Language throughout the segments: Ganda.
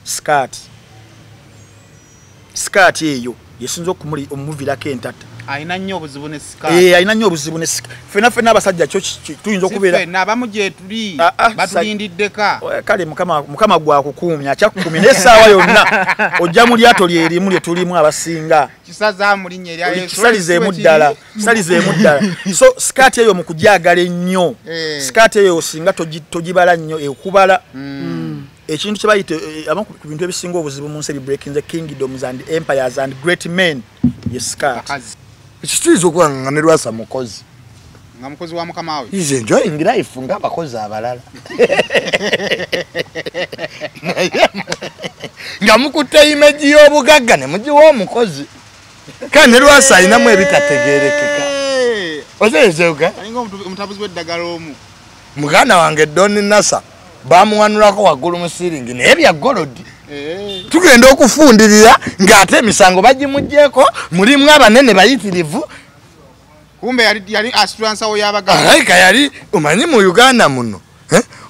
Skirt. Skirt eyo yesinza okumuviirako entata. Alina nnyo obuzibu ne skirt. Alina nnyo obuzibu ne skirt. Ffenna ffenna abasajja kyo tuyinza okubeera. Ffenna abamu gye tuli batulindiddeka. Kale Mukama gwakukuumya, akyakukuumya n'essaawa yonna ojja mu lyato lye erimu lye tulimu abasinga. Kisazaamu linnya erya Yesu. Kisalizeemu ddala, kisalizeemu ddala. So skirt eyo mu kugyagala ennyo, skirt eyo singa togibala nnyo ekubala. Ekintu kye bayita abamu ku bintu ebisinga obuzibu mu nsi ebi breaking the kingdoms and empires and great men ye skirt. Ekitiizo okuba nga ne Lwasa mukozi. Nga mukozi wa mukama we. He's enjoying life ng'abakozi abalala. Nga mukutte image y'obugagga ne mugiwa omukozi. Kandi ne Lwasa alinamu ebitategeerekeka. Ozeezeuka? Alinga omutabuzi w'eddagala omu. Muganda wange Don Nasa bamuwanulako waggulu mu siiringi naye bya golodi. Tugenda okufundirira ng'ate emisango bagimuggyeko, mulimu abanene bayitirivu. Kumbe yali asitula nsawo y'abagagga. Alayika yali omanyi mu Uganda muno.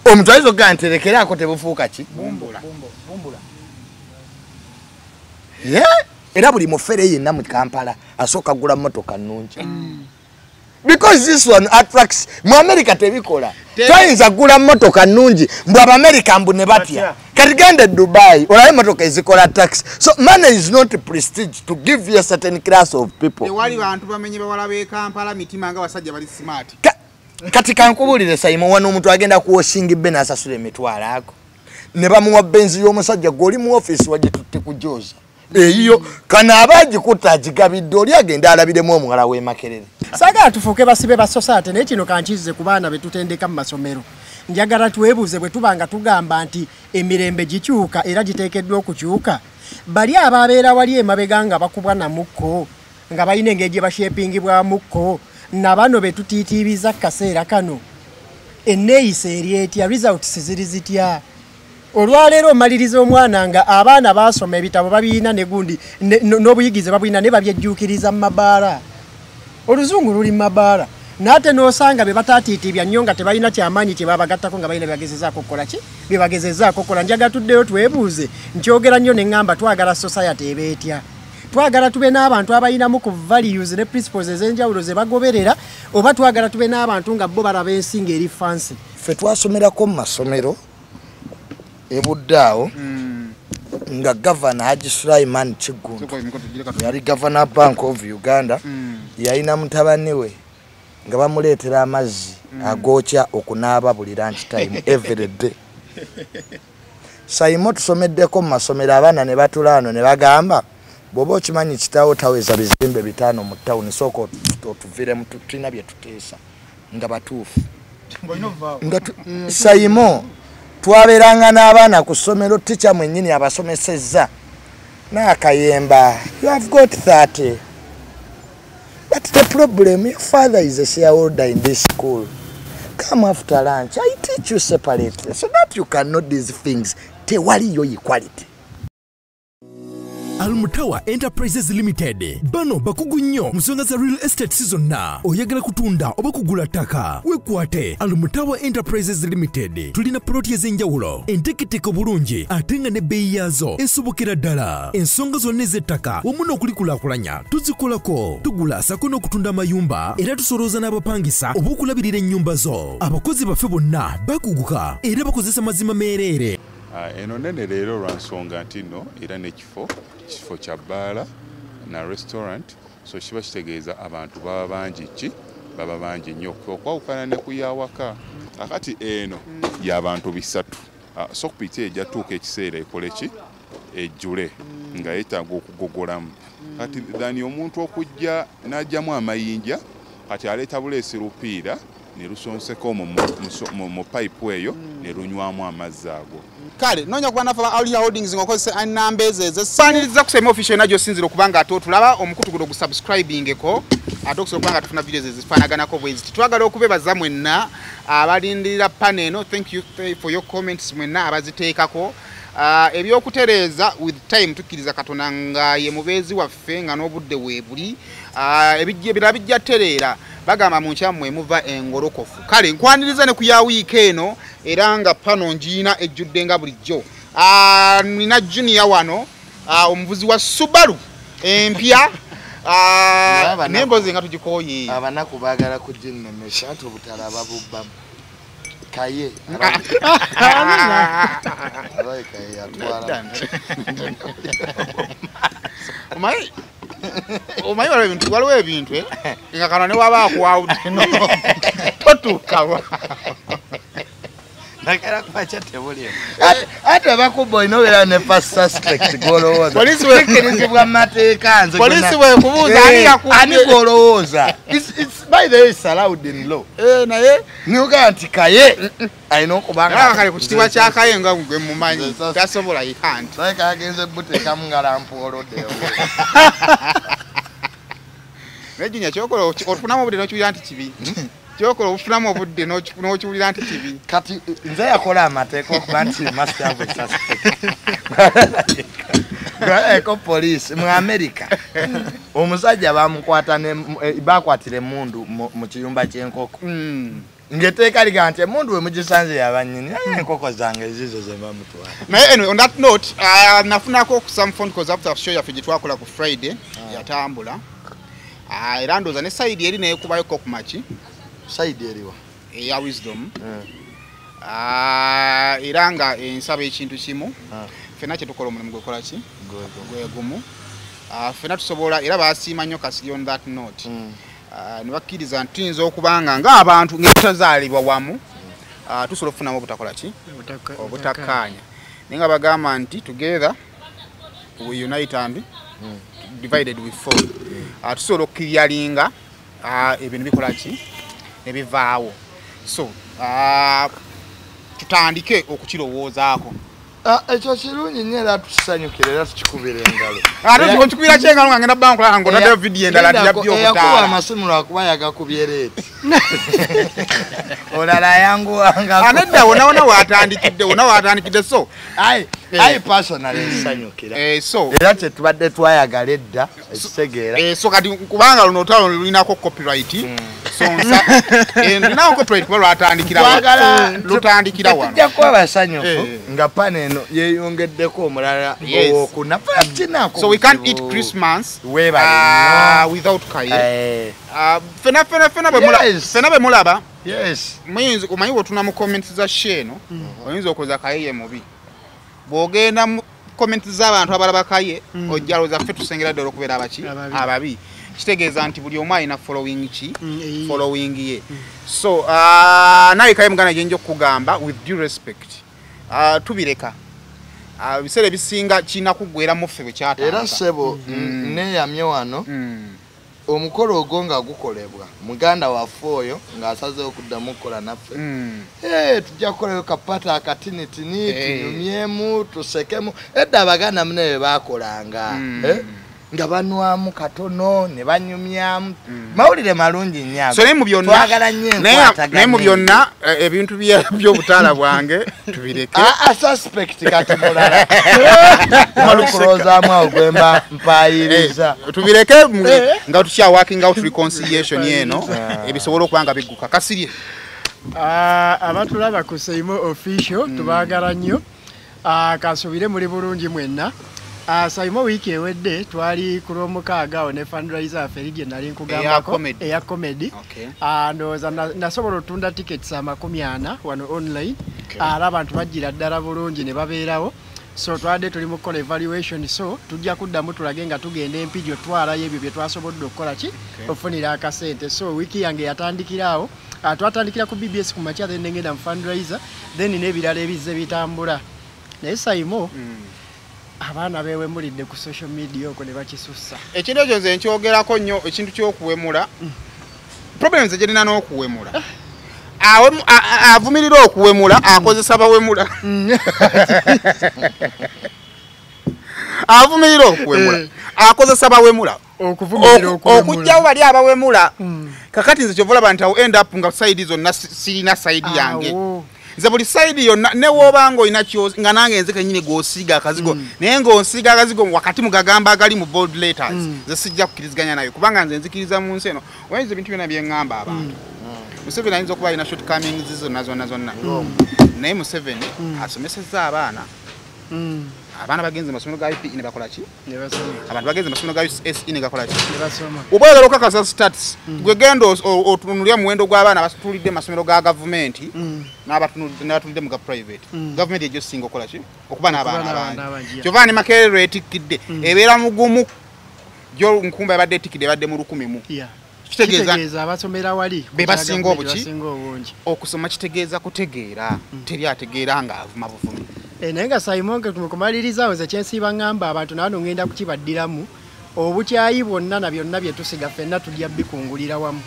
Omuntu ayinza okugamba nti lekerako tebufuuka ki? Bumbula. Era buli mufere yenna mu Kampala asooka kugula mmotoka nnungi. Because this one attracts. Mu America tebikola. Toyinza kugula mmotoka nnungi mbu Abamerika mbu ne batya. Kati genda e Dubai olabe emmotoka ezikola tax. So money is not prestige to give you a certain class of people. Tewali bantu bamenye bawala b'e Kampala mitima nga basajja bali smart. Kati kankubuulire Simon, wano omuntu agenda ku washing bin asasula emitwalo ago. Ne bamuwa benzi y'omusajja gw'oli mu office wagitutte kujoza. Eyiyo kano aba agikutte agigabidde oli agenda alabiremu omuwala w'e Makerere. Saagala tufuuke basibe ba society, naye kino kankizze ku baana be tutendeka mu masomero. Njagala twebuuze bwe tuba nga tugamba nti emirembe gikyuka era giteekeddwa okukyuka. Bali ababeera wali emabega nga bakubwa namukko, nga balina engeri gye bashepingibwamukko, na bano be tutiitiibiza ku kaseera kano. Enneeyisa eri etya? Results ziri zitya? Olwaleero omaliriza omwana nga abaana baasoma ebitabo babirina ne gundi n'obuyigize babulina ne babyejjuukiriza mu mabaala. Oluzungu luli mu mabaala. N'ate n'osanga be bataatiitiibya nnyo nga tebalina kyamaanyi kye babagattako nga balina bye bagezezaako okukola ki? Bye bagezezaako okukola. Njagala tuddeyo twebuuze. Nkyogera nnyo ne ŋŋamba twagala society eba etya? Twagala tube n'abantu abalinamu ku values ne principles ez'enjawulo ze bagoberera, oba twagala tube n'abantu nga bo balaba ensi ng'eri fancy? Ffe twasomerako mu masomero ebudde awo nga Gavana Haji Sulaiman Kiggundu yali Governor Bank of Uganda, yalina mutabani we nga bamuleetera amazzi agookya okunaaba buli lunch time every day. Saimo tusomeddeko mu masomero abaana ne batula wano ne bagamba bw'oba okimanyi kitaawo taweza bizimbe 5 mu tawuni, sooka otuviiremu, tulina bye tuteesa nga batuufu. Nga Saimo twabeeranga n'abaana ku ssomero, ticca mwennyini abasomesezza n'akayemba, you have got 30. But the problem, your father is a shareholder in this school. Come after lunch, I teach you separately so that you can know these things. Tewaliyo equality. Almutawa Enterprises Limited bano bakugu nnyo mu nsonga za real estate zonna. Oyagala kutunda oba kugula ttaka, weekwate Almutawa Enterprises Limited. Tulina poloti ez'enjawulo enteeketeke obulungi ate nga n'ebbeeyi yaazo esobokera ddala. Ensonga zonna ez'ettaka wamu n'okulikulaakulanya tuzikolako. Tugula ssaako n'okutunda amayumba era tusolooza n'abapangisa oba okulabirira ennyumba zo. Abakozi baffe bonna bakuguka era bakozesa mazima meereere. Eno nene leero lwa nsonga nti nno era n'ekifo kifo kya bbaala na restaurant, so kiba kitegeeza abantu baba bangi ki baba bangi nnyo okwawukana ne ku yawaka. Akati eno y'abantu 3. Sockpit ejja tuuka ekiseera ekole ki ejjule nga yeetaaga okugogolamu. Kati thani omuntu okujja n'ajjamu amayinja, kati aleeta buleesi lupiira ne lusonseka mu pipe eyo ne lunywamu amazzi ago. Kale noonya kuba naffe aba Aulia Holdings ng'okozesa ennamba ezo ezesaaniriza kusema official ena gy'osinziira okuba nga ate otulaba omukutu guno gusubscribingeko ate okusobola okuba nga tufuna videos ezifaanaganako bwe ziti. Twagala okubebaza mwenna abalindirira panel eno. Thank you for your comments mwenna abaziteekako. Ebyokutereeza with time tukkiriza Katonda nga ye mubeezi waffe nga n'obudde weebuli. Ebirala bijja tereera. Bagamba mu nkyammwe muva engolokofu. Kale nkwaniriza ne ku ya wiiki eno era nga pano ngiina ejjudde nga bulijjo. Nina Junior wano, omuvuzi wa Subaru empya. Nembozi nga tugikoye. Abanaku baagala kuginnemesha nti obutalaba bubbamu. Kaye. Abaye Kaye atwala. Omanyi waliwo ebintu nga kano ne waba akuwawudde totuukawa. Nakera kumakya tebuli. Ate bakubba olina obeera ne first suspect gw'olowooza. Poliisi Tekkirizibwa mu mateeka nze. Poliisi bw'ekubuuza ani yakubbye? Ani gw'olowooza? It's by the way it's allowed in law. Naye Nuga nti Kaye alina okuba nga kale ku kitiibwa kya Kaye nga gwe mumanyi tasobola, he can't. Naye kagenze buteekamu nga lampoolodde. Naye Junior kyokola ofunamu obudde n'okiwulira nti kibi. Kyokola ofunamu obudde n'okiwulira nti kibi. Kati nze yakola amateeka okuba nti must have a suspect. Eko poliisi mu America omusajja bamukwata bakwatira emmundu mu kiyumba ky'enkoko. Ng'etteeka ligamba nti emmundu we mugisanze yabannyini, naye enkoko zange zizo ze bamutwala. Naye anyway, on that note, nafunako some phone calls after show yaffe gye twakola ku Friday yatambula. Era ndowooza ne side eri neekubayoko ku maki. Side eriwa? Eya Wisdom. Era nga ensaba ekintu kimu. Ffenna kye tukola omulimu gwekola ki? Gwe gumu. Ffenna tusobola era baasiima nnyo Kasirye on that note. Ne bakkiriza nti tuyinza okubanga ng'abantu ng'etutazaalibwa wamu, tusobola okufunamu obutakola ki? Obutakkaanya. Naye nga bagamba nti together we unite and divided we fall. Tusobola okukiryalinga ebintu bikola ki? Ne bivaawo. So tutandike okukirowoozaako. Ekyo kirungi nnyo era tusanyukire era tukikubira engalo. Ate okikubira ky'engalo nga ngenda bba nkulaba ng'otaddeyo vidiyo endala nti yabbye Eyakuba obutaala. amasimu lwakuba yagakubye leeti. Olala ayanguwangako. Nedda wonna wonna waatandikidde, wonna waatandikidde so. I personally nsanyukira. So era kye tubadde twayagala edda ekitegeera. So kati kubanga luno olutalo lulinako copyright. So lulinako copyright kuba lwatandikira wano. Lutandikira wano. Tujja kuba basanyufu nga pana eno yeeyongeddeko omulala owokuna. So we can't eat Christmas without Kaye. Ffenna ffenna bwe mulaba. Muyinza omanyi bw'otuna mu comments za show eno, oyinza okulowooza Kaye ye mubi. Bw'ogenda mu comments z'abantu abalaba Kaye, ojja lowooza ffe tusengera ddala okubeera abaki? Ababi. Kitegeeza nti buli omu alina following ki? Following ye. So naye Kaye muganda gye nja okukugamba with due respect, tubireka. Ebiseera ebisinga kirina kuggweramu ffe bwe kyatandika. Era ssebo neeyamye wano omukolo ogwo nga gukolebwa muganda waffe oyo ng'asazeewo okuddamu okukola naffe. Tujja kukolayo kapata akatinitini tunyumyemu tusekemu. Edda Abaganda munne bwe baakolanga nga banwamu katono ne banyumyamu. Mawulire malungi nnyo ago. So naye mu byonna twagala nnyo enkwatagana. Naye mu byonna ebintu by'obutaala bwange tubireke. Suspect kati mulala. Malukuloozaamu awo gwe mba mpaayiriza. Tubireke nga tukya working out reconciliation eno ebisobola okuba nga bigguka. Kasirye. Abatulaba ku Saimo Official tubaagala nnyo. Kansubire muli bulungi mwenna. Saimo wiiki ewedde twali ku Lwomukaaga awo ne fundraiser yaffe eri gye nali nkugambako eya comedy. Ndowooza nasobola otunda tickets 40 wano online. Era abantu bajjira ddala bulungi ne babeerawo. So twadde tuli mu kukola evaluation, so tujja kuddamu tulage nga tugenda Empigi otwalayo ebyo bye twasobodde okukola ki ofunira akasente. So wiiki yange yatandikira awo. Twatandikira ku BBS ku makya, then ngenda mu fundraiser, then n'ebirala ebizze bitambula. Naye Saimo abaana beewemulidde ku social media okwo ne bakisussa. Ekintu ekyo nze nkyogerako nnyo, ekintu ky'okuwemula. Problems gye nnina n'okuwemula. Avumirira okuwemula, akozesa bawemula. Avumirira okuwemula, akozesa bawemula. Okujjawo bali abawemula. Kakati nze kyova olaba nti awo end up nga side zonna sirina side yange. Nze buli side yonna ne w'obanga olina nga nange nze kennyini gw'osiiga akazigo, naye ng'onsiiga akazigo wakati mu gagamba agali mu bold letters, nze sijja kukkiriziganya nayo kubanga nze nzikiriza mu nsi eno. Oyinza ebintu byonna bye ŋŋamba abantu. Museveni ayinza okuba alina shortcomings zonna zonna zonna, naye Museveni asomesezza abaana. Abaana bagenze mu masomero ga UPE ne bakola ki? Abantu bagenze mu masomero ga USE ne gakola ki? Oba oyagala okakasa stats, gwe genda otunulira muwendo gw'abaana abatuulidde mu masomero ga gavumenti n'abatulidde mu ga private. Gavumenti ejjo singa okola ki? Okuba n'abaana abangi. Kyova ne Makerere etikkidde ebeera mugumu gyo nkumba ebadde etikkidde ebadde mu 1000. Kitegeeza abasomera wali be basinga obuki okusoma kitegeeza kutegeera, teri ategeera ng'avuma buvumi. Naye nga Simon tumukumaliriza nze kyensiiba ngamba abantu naano ngenda kukibaddiramu obukyayi bwonna na byonna bye tusiga ffenna tujja bikungulira wamu.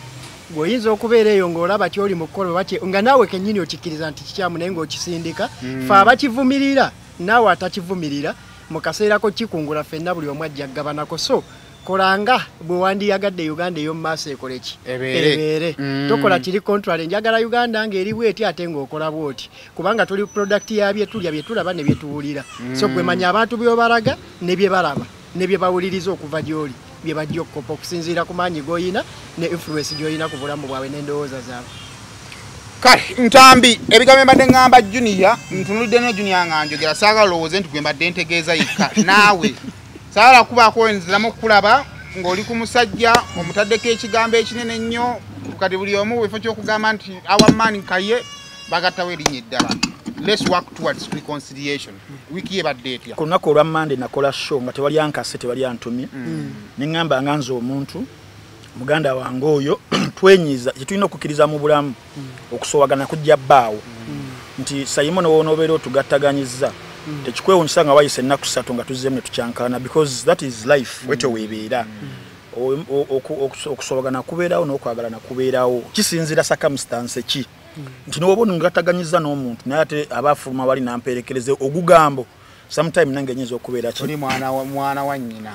Bw'oyinza okubeera eyo ng'olaba ky'oli mu kukola oba nga naawe kennyini okikkiriza nti kikyamu naye ng'okisindika, ffe abakivumirira naawe atakivumirira mu kaseera ko kikungula ffenna buli omu ajja kugabanako. So kolanga bwe wandiyagadde Uganda ey'omu maaso ekole ki? Ebeere. Tokola kiri contrary, njagala Uganda ng'eri bw'eti ate ng'okola bw'oti, kubanga tuli product ya bye tulya, bye tulaba ne bye tuwulira. So gwe manya abantu by'obalaga ne bye balaba ne bye bawuliriza okuva gy'oli bye bajja okukopa okusinziira ku maanyi g'oyina ne influence gy'oyina ku bulamu bwabwe n'endowooza zaabwe. Kale Ntambi, ebigambo mbadde ŋŋamba Junior, ntunulidde ne Junior nga njogera, saagala olowooze nti gwe mbadde ntegeeza yekka naawe. Saagala kubaako nziramu okulaba ng'oli ku musajja omutaddeko ekigambo ekinene ennyo, kati buli omu mu kifo ky'okugamba nti our man Kaye bagattawo erinnya eddala. Let's work towards reconciliation. Wiiki ebadde etya? Ku lunaku olwa Monday nakola show nga tewali ankase, tewali antumye. Ne ŋŋamba nga nze omuntu muganda wange oyo twenyiza, tetulina okukkiriza mu bulamu okusowagana kujja bbaawo. Nti Simon w'onoobeera otugattaganyizza tekikwewuunyisa nga wayise ennaku 3 nga tuzzeemu ne tukyankana, because that is life, bwetyo weebeera. Okusobagana kubeerawo n'okwagalana kubeerawo, kisinziira circumstance ki. Nti n'oba ongattaganyizza n'omuntu naye ate aba afuluma wali namperekereze ogugambo, sometime nange nyinza okubeera ki? Oli mwana wa nnyina.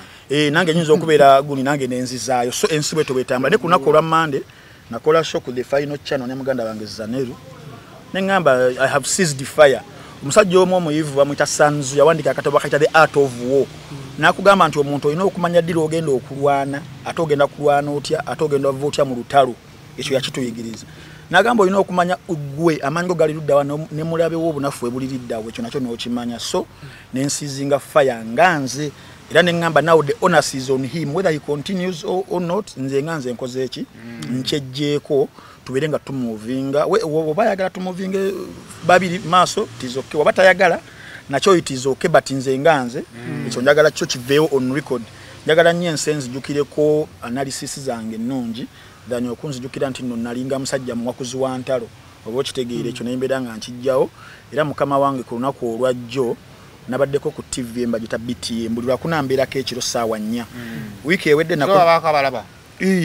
Nange nyinza okubeera guni nange nenzizaayo. So ensi bwetyo bwetambula. Ne ku lunaku olwa Monday nakola show ku The Final Channel ne muganda wange Zaneru, ne ŋŋamba I have seized fire. Omusajja omu omuyivu bamuyita Sanzu, yawandiika akatabo akayita The Art of War. N'akugamba nti omuntu olina okumanya ddi lw'ogenda okulwana, ate ogenda kulwana otya, ate ogenda ova otya mu lutalo. Ekyo yakituyigiriza. N'agamba olina okumanya ggwe amaanyi go gali ludda wa ne mulabe wo obunafu we buli lidda wa, ekyo nakyo n'okimanya. So ne nsiizinga fire nga nze, era ne ŋŋamba now the onus is on him whether he continues or not. Nze nga nze nkoze eki nkyeggyeko, tubeere nga tumuvinga. Oba ayagala tumuvinge babiri maaso it is okay, oba tayagala nakyo it is okay, but nze nga nze ekyo njagala kyo kiveewo on record. Njagala nnyo ensi enzijukireko analysis zange ennungi than okunzijukira nti nno nalinga musajja muwakuzi wa ntalo, oba okitegeera ekyo nembeera nga nkijjawo. Era mukama wange ku lunaku olwajjo nabaddeko ku TV embagita BTM, buli lwakuna mbeerako ekiro ssaawa 4. Wiiki ewedde babaako abalaba.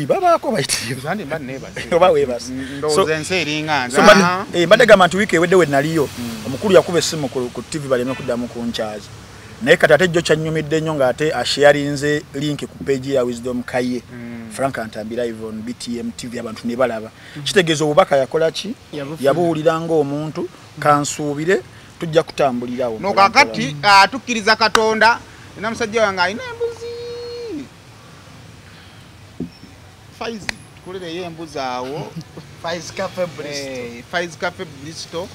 Babaako bayitirivu. Nze mba neebase. Oba weebase. Ndowooza ensi eringa nze. Mbadde gamba nti wiiki ewedde we naliyo, omukulu yakuba essimu ku TV baleme kuddamu kunkyaza. Naye kati ate jjo kyannyumidde nnyo ng'ate asharinze link ku page ya Wisdom Kaye. Frank Ntambi live on BTM TV abantu ne balaba. Kitegeeza obubaka yakola ki? Yabuwulira ng'omuntu, kansuubire tujja kutambulirawo. No kakati tukkiriza Katonda, na musajja wange alina embuzi. Faizi, tukolereyo embuzi awo. Faizi Cafe Bristol. Faizi Cafe Bristol.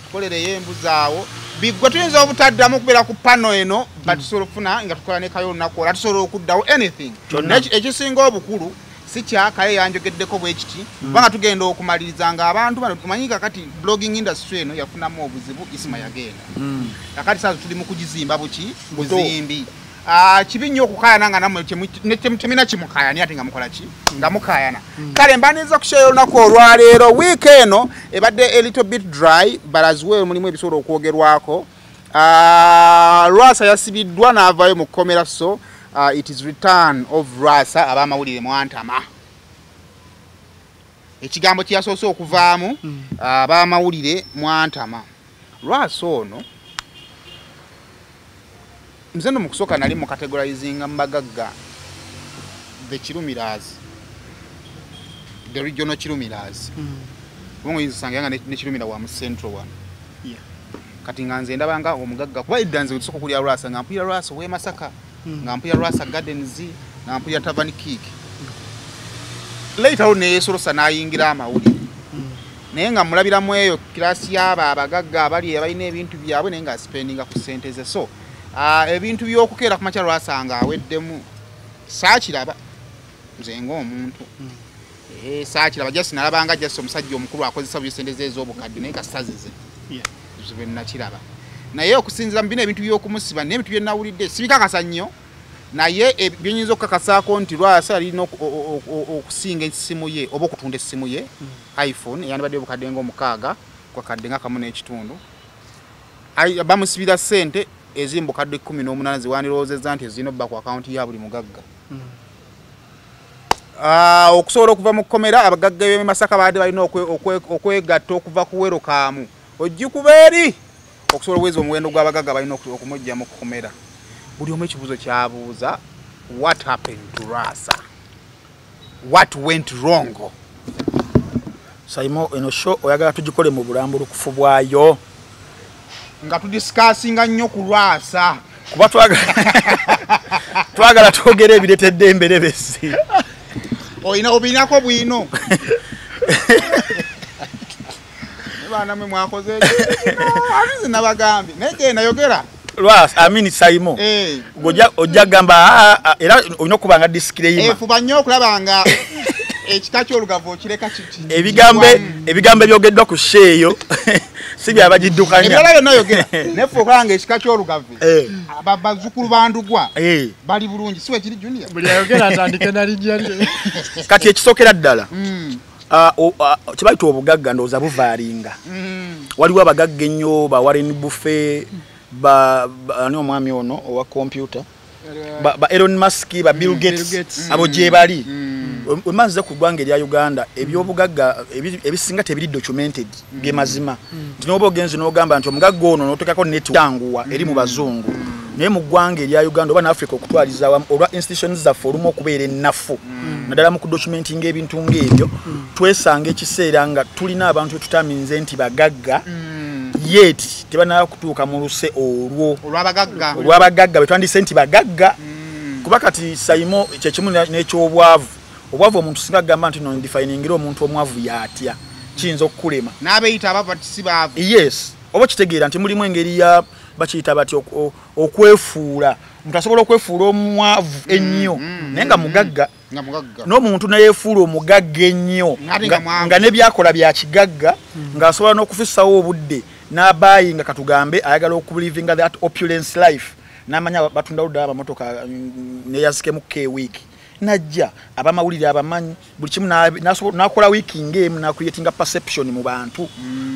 Tukolereyo embuzi awo. Bigwe tuyinza obutaddamu okubeera ku pano eno, but tusobola okufuna nga tukola ne Kaye olunaku olwo, tusobola okuddawo anything. Naye ekisinga obukulu si kya Kaye yanjogeddeko bwe kiti, kubanga tugenda okumaliriza ng'abantu bano tumanyi kakati blogging industry eno yafunamu obuzibu, Isma yagenda. Kakati sasa tuli mu kugizimba buki? Buzimbi. Kibi nnyo okukaayana nga nammwe temulina kimukaayana ate nga mukola ki? Nga mukaayana. Kale mbaniriza ku show y'olunaku olwaleero. Wiiki eno ebadde a little bit dry, but as well mulimu ebisobola okwogerwako. Lwasa yasibiddwa n'avaayo mu kkomera, so it is return of Lwasa ab'amawulire mwantama. Ekigambo kye yasoose okuvaamu, ab'amawulire mwantama. Lwasa ono nze nno mu kusooka nali mu categorizinga mu bagagga the Kirumiras, the regional Kirumiras. Kubanga oyinza osanga nga ne Kirumira wa mu central wano. Kati nga nze ndaba nga omugagga, kuba edda nze tusooka okulya Lwasa, nga mpulira Lwasa ow'e Masaka, nga mpulira Lwasa Gardens, nga mpulira Tavern Kick. Later on ne yeesolosa n'ayingira amawulire. Naye nga mulabiramu eyo kirasi y'abo abagagga abali abalina ebintu byabwe naye nga spendinga ku ssente ze. So ebintu by'okukeera ku makya Lwasa nga aweddemu saakiraba nze ng'omuntu. Saakiraba just nalabanga just omusajja omukulu akozesa buli ssente ze ez'obukadde naye kasazize. Bwe nakiraba. Naye okusinziira mu bino ebintu by'okumusiba n'ebintu bye nawulidde sibikakasa nnyo, naye byenyinza okukakasaako nti Lwasa alina okusinga essimu ye oba okutunda essimu ye iPhone eyandibadde obukadde ng'omukaaga ku kakadde nga 1.5. Bamusibira ssente eziri mu bukadde 18 zewandirowoozezza nti ezirina obba ku akawunti ya buli mugagga. Okusobola okuva mu kkomera abagagga b'e Masaka baadde balina okwegatta okuva ku werokaamu ojjikuba eri okusobola okuweza omuwendo gw'abagagga balina okumujja mu kkomera. Buli omu ekibuuzo kyabuuza, what happened to Lwasa? What went wrong? Saimo, eno show oyagala tugikole mu bulambulukufu bwayo nga tudiscussinga nnyo ku Lwasa, kuba twagala twogere ebireetedde emberebezi. Oyina obinako bwino. Baana mwe mwakoze ati nabagambye naye genda yogera Lwasa, amini Saimo. Ojja gamba era olina okuba nga disclaimer. Fuba nnyo okulaba nga ekika ky'olugavo okireka ebigambo ebyogeddwa ku show eyo si byabagiddukanya. Ebirala byonna yogera naye fuba okulaba nga ekika ky'olugave bazzukulu bandugwa bali bulungi, si wekiri Junior? Buli ayogera atandike na linnya lye. Kati ekisookera ddala kye bayita obugagga ndowooza buvaalinga. Waliwo abagagga ennyo ba Warren Buffett, ani omwami ono owa kompyuta, ba Elon Musk, ba Bill Gates, abo gye bali. Wemanze ku ggwanga erya Uganda ebyobugagga ebisinga tebiri documented, ge mazima. Nti n'oba ogenze n'ogamba nti omugagga ono n'oteekako netanguwa eri mu bazungu, naye mu ggwanga erya Uganda oba n'Africa okutwaliza awamu olwa institutions zaffe olumu okubeera ennafu naddala mu kudocumentinga ebintu ng'ebyo, twesanga ekiseera nga tulina abantu betutaminze nti bagagga, yet tebanaba kutuuka mu luse olwo olw'abagagga olw'abagagga betwandise nti bagagga. Kuba kati Saimo kyekimu n'ekyobwavu. Obwavu omuntu singa agamba nti no ndefiningira omuntu omwavu yaatya, kiyinza okukulema. N'abeeyita abava si baavu. Yes, oba kitegeera nti mulimu engeri ya bakiyita bati okwefuula. Omuntu asobola okwefuula omwavu ennyo naye nga mugagga, nga mugagga, n'omuntu neyeefuula omugagga ennyo nga nebyakola bya kigagga, ng'asobola n'okufissawo obudde n'abaayi nga katugambe ayagala okulivinga that opulence life, n'amanya batunda ludda abamotoka neyazikemu ke week najja abamawulire abamanyi buli kimu n'akola wiiki ng'emu n'acreatinga perception mu bantu.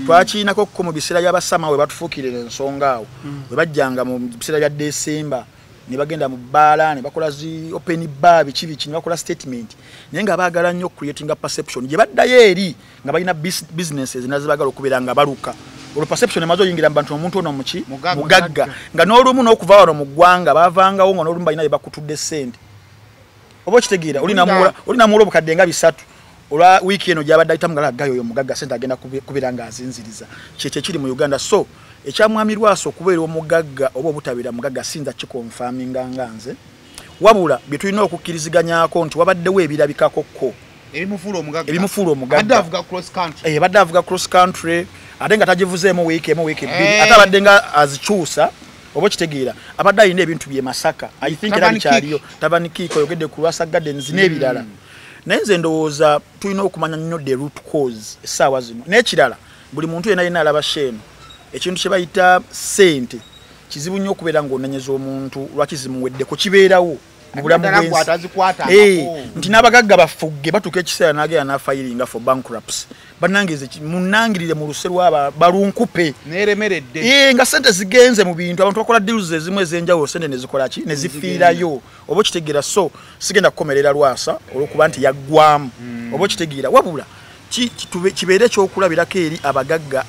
Twakiinako ko mu biseera by'abasama we batufuukirira ensonga awo, we bajjanga mu biseera bya December ne bagenda mu bbaala ne bakola zi open bar biki biki ne bakola statement, naye nga baagala nnyo creatinga perception gye baddayo eri nga balina businesses nazibagala okubeera nga baluka. Olwo perception emaze oyingira mu bantu omuntu ono muki mugagga, nga n'olumu n'okuva wano mu ggwanga bavangawo nga n'olumu balina bye bakutudde ssente. Oba okitegeera olina muwula obukadde nga 300 olwa wiiki eno gy'abadde ayitamu nga lagayo oyo mugagga ssente agenda kubeera ng'azinziriza. Kyekyo ekiri mu Uganda. So ekyamwami Lwasa okubeera omugagga oba obutabeera mugagga sinza kikonfaminga nga nze, wabula bye tulina okukkiriziganyako nti wabaddewo ebirabikako ko ebimufuula omugagga, ebimufuula omugagga. Avuga cross country. Badde avuga cross country ate nga tagivuzeemu wiiki emu wiiki bbiri, ate abadde nga azikyusa. Oba okitegeera abadde alina ebintu bye Masaka, I think era bikyaliyo Tavern Kiik, oyogedde ku Lwasa Gardens n'ebirala. Naye nze ndowooza tulina okumanya nnyo the root cause essaawa zino. N'ekirala, buli muntu yenna yenna alaba show eno, ekintu kye bayita ssente kizibu nnyo okubeera ng'onenyeza omuntu lwaki zimuweddeko. Kibeerawo mu bulamu bw'ensi nti n'abagagga bafugge batuuka ekiseera n'agenda n'afilinga for bankruptcy. Bannange munnangirire mu luse lwaba balunkupe neremeredde nga sente zigenze mu bintu, abantu bakola deals ezimu ez'enjawulo, sente ne zikola ki, ne zifiirayo. Oba okitegeera? So sigenda kukomerera Lwasa olw'okuba nti yaggwamu, oba okitegeera, wabula kibeere ekyokulabirako eri abagagga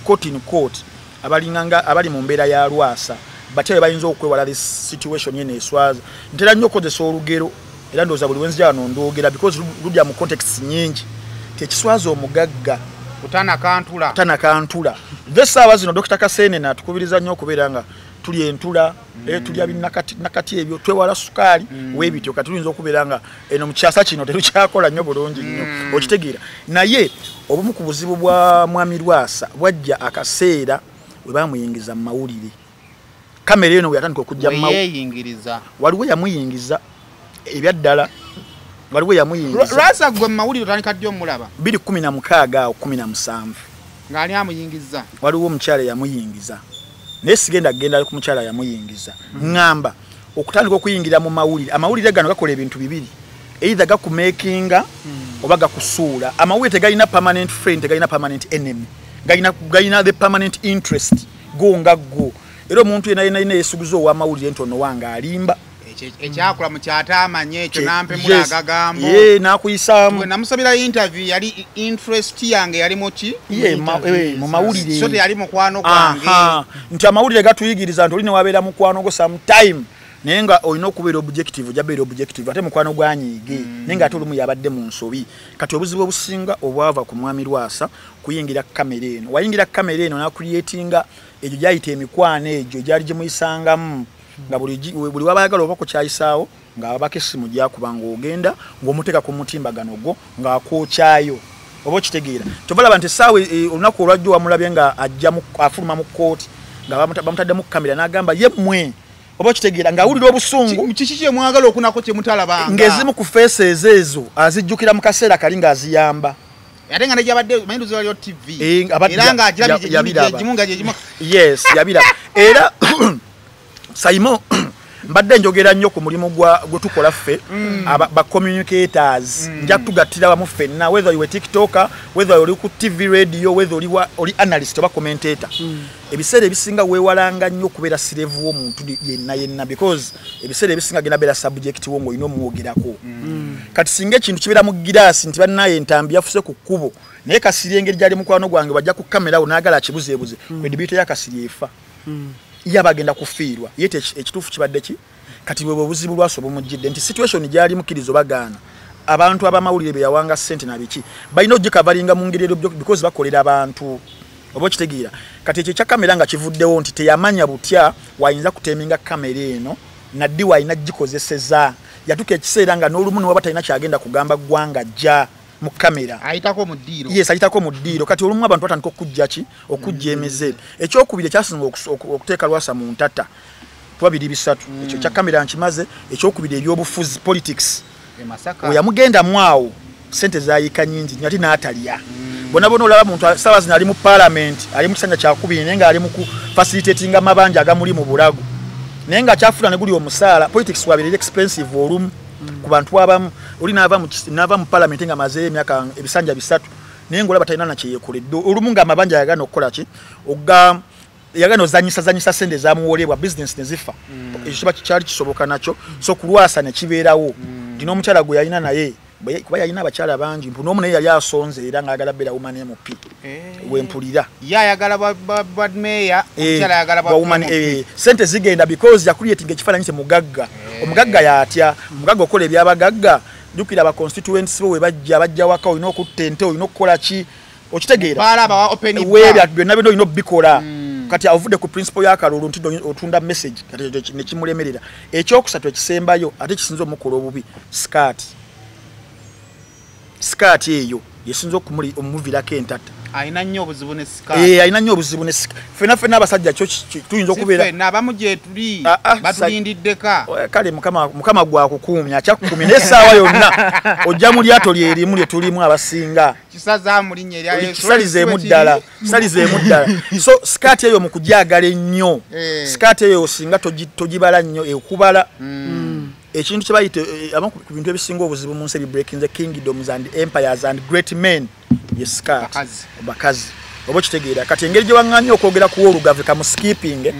quote in quote abalinganga abali mu mbeera ya Lwasa, batya bwe bayinza okwewala this situation yene eswaza. Ntera nnyo okukozesa olugero, era ndowooza buli wenzija wano ndwogera because lujja mu context nyingi, ti ekiswaza omugagga kutana kantula. Kutana kantula. Essaawa zino Dr. Kasenene atukubiriza nnyo okubeera nga tulya entula, tulya binakati nakati ebyo, twewala sukaali weebityo. Kati tuyinza okubeera nga eno mu kyasa kino terukyakola nnyo bulungi nnyo, okitegeera. Naye Obumu ku buzibu bwa Mwami Lwasa bwajja akaseera we bamuyingiza mu mawulire. Kamera eno yatandika okujja mu mawulire. Waliwo yamuyingiza ebyaddala. Waliwo yamuyingiza. Lwasa gwe mu mawulire otandika ddi omulaba? 2016 awo 17. Ng'ani amuyingiza? Waliwo omukyala yamuyingiza. Naye sigenda kugenda ku mukyala yamuyingiza. Ŋŋamba okutandika okuyingira mu mawulire. Amawulire gano gakola ebintu bibiri. Either gakumakinga oba gakusuula. Amawulire tegalina permanent friend, tegalina permanent enemy. Galina the permanent interest. Go nga go. Era omuntu yenna yenna yenna yeesuguza ow'amawulire nti ono wange alimba. Ekyakola mu kyatamanye ekyo nampemula agagambo. Ye nakuyisaamu. Bwe namusabira interview yali interest yange yali mu ki? Ye mu mawulire. So teyali mukwano gwange. Nti amawulire gatuyigiriza nti oli ne wabeera mukwano gwo sometime. Naye nga olina okubeera objective, ojja beera objective ate mukwano gwanyiige. Naye nga ate olumu yabadde mu nsobi. Kati obuzibu obusinga obwava ku Mwami Lwasa kuyingira kamera eno. Wayingira kamera eno n'acreatinga egyo gyayita emikwano egyo gyali gimuyisangamu. Nga buli wabayagala oba kukyayisaawo ng'ababaka essimu gyakuba ng'ogenda ng'omuteeka ku mutimbagano gwo ng'akwokyayo oba okitegeera. Kyova olaba nti essaawa olunaku olwajjo wamulabye nga ajja afuluma mu kkooti nga bamutaddemu kamera n'agamba ye mmwe oba okitegeera ng'awulira obusungu. Kiki kye mwagala okunako kye mutalabanga? Ng'ezimu ku faces ezo azijjukira mu kaseera kali ng'aziyamba. Ate nga nejabadde manyi waliyo TV era ng'agirabye egimu nga gyegimu. Yes, yabiraba. Era Saimo mbadde njogera nnyo ku mulimu gwe tukola ffe ba communicators. Nja tugattira wamu ffenna, whether you a TikToker, whether oli ku TV radio, whether oli analyst oba commentator. Ebiseera ebisinga weewalanga nnyo okubeera slave w'omuntu yenna yenna because ebiseera ebisinga genda beera subject wo ng'olina omwogerako. Kati singa ekintu kibeera mu giraasi nti bannaye entambi yafuse ku kkubo naye Kasirye engeri gyali mukwano gwange bajja ku kamera awo n'agala akibuzeebuze credibility ya Kasirye efa. Ye bagenda kufiirwa. Ye ekituufu kibadde ki? Kati bwe obuzibu Lwasa obumujjidde nti situation gyali mukkirizo bagaana. Abantu abamawulire be yawanga ssente na biki balina ogikavalinga mu ngeri because bakolera abantu oba okitegeera. Kati ekyo ekya kamera nga kivuddewo nti teyamanya butya wayinza kuteminga kamera eno naddi wayina gikozeseza. Yatuuka ekiseera nga n'olumu ne waba talina kyagenda kugamba ggwanga jja mu kamera. Ayitako mu ddiiro. Yes, ayitako mu ddiiro. Kati olumu abantu batandika okujja ki? Okujja emize. Ekyokubiri ekyasinga okuteeka Lwasa mu ntata kuba biri bisatu. Ekyo kya kamera nkimaze. Ekyokubiri ebyobufuzi politics. E Oyamugendamu awo ssente zaayika nnyingi nnyo ate n'atalya. Bonna bonna olaba muntu ssaawa zino ali mu parliament, ali mu kisanja kyakubiri naye ng'ali mu ku facilitatinga amabanja agamuli mu bulago. Naye nga kyafuna ne guli omusaala. Politics wabeera expensive olumu. Ku bantu abamu oli n'ava mu parliament nga amazeeyo emyaka ebisanja bisatu naye ng'olaba talina na kye yeekoledde. Olumu ng'amabanja yagaana okukola ki? Yagaana ozannyisa ssente ezamuwoolebwa business ne zifa. Ekyo kiba kyali kisoboka nakyo. So ku Lwasa ne kibeerawo. Nti n'omukyala gwe yalina naye kuba yalina abakyala bangi mpu n'omu naye yali asonze era ng'ayagala beera woman MP. Wempulira. Ye ayagala bwa mayor, omukyala ayagala bwa woman. Ssente zigenda because yakuliyetinga ekifaananyi kye mugagga. Omugagga y'atya? Omugagga okola ebyabagagga. Jjukira aba constituents bo we bajja waka olina okutta ente, olina okukola ki? Okitegeera? Weebya byonna byonna olina obbikola. Kati avudde ku principle y'akalulu nti otunda message kati ne kimulemerera. Ekyokusatu ekisembayo ate kisinza omukola obubi skirt. Skirt eyo yesinza okumuviirako entata. Alina nnyo obuzibu ne skirt. Alina nnyo obuzibu ne skirt. Ffenna ffenna abasajja kyo tuyinza okubeera. Ffenna abamu gye tuli batulindiddeka. Kale Mukama gwakukuumya akyakukuumye n'essaawa yonna ojja mu lyato lye erimu lye tulimu abasinga. Kisazaamu linnya erya Yesu. Kisalizeemu ddala. Kisalizeemu ddala. So skirt eyo mu kugyagala ennyo. Skirt eyo singa togibala nnyo ekubala. Ekintu kye bayita abamu ku bintu ebisinga obuzibu mu nsi ebi breaking the kingdoms and empires and great men ye skirt. Bakazi. Oba okitegeera. Kati engeri gye waŋŋaanye okwogera ku Olugave kamu skipping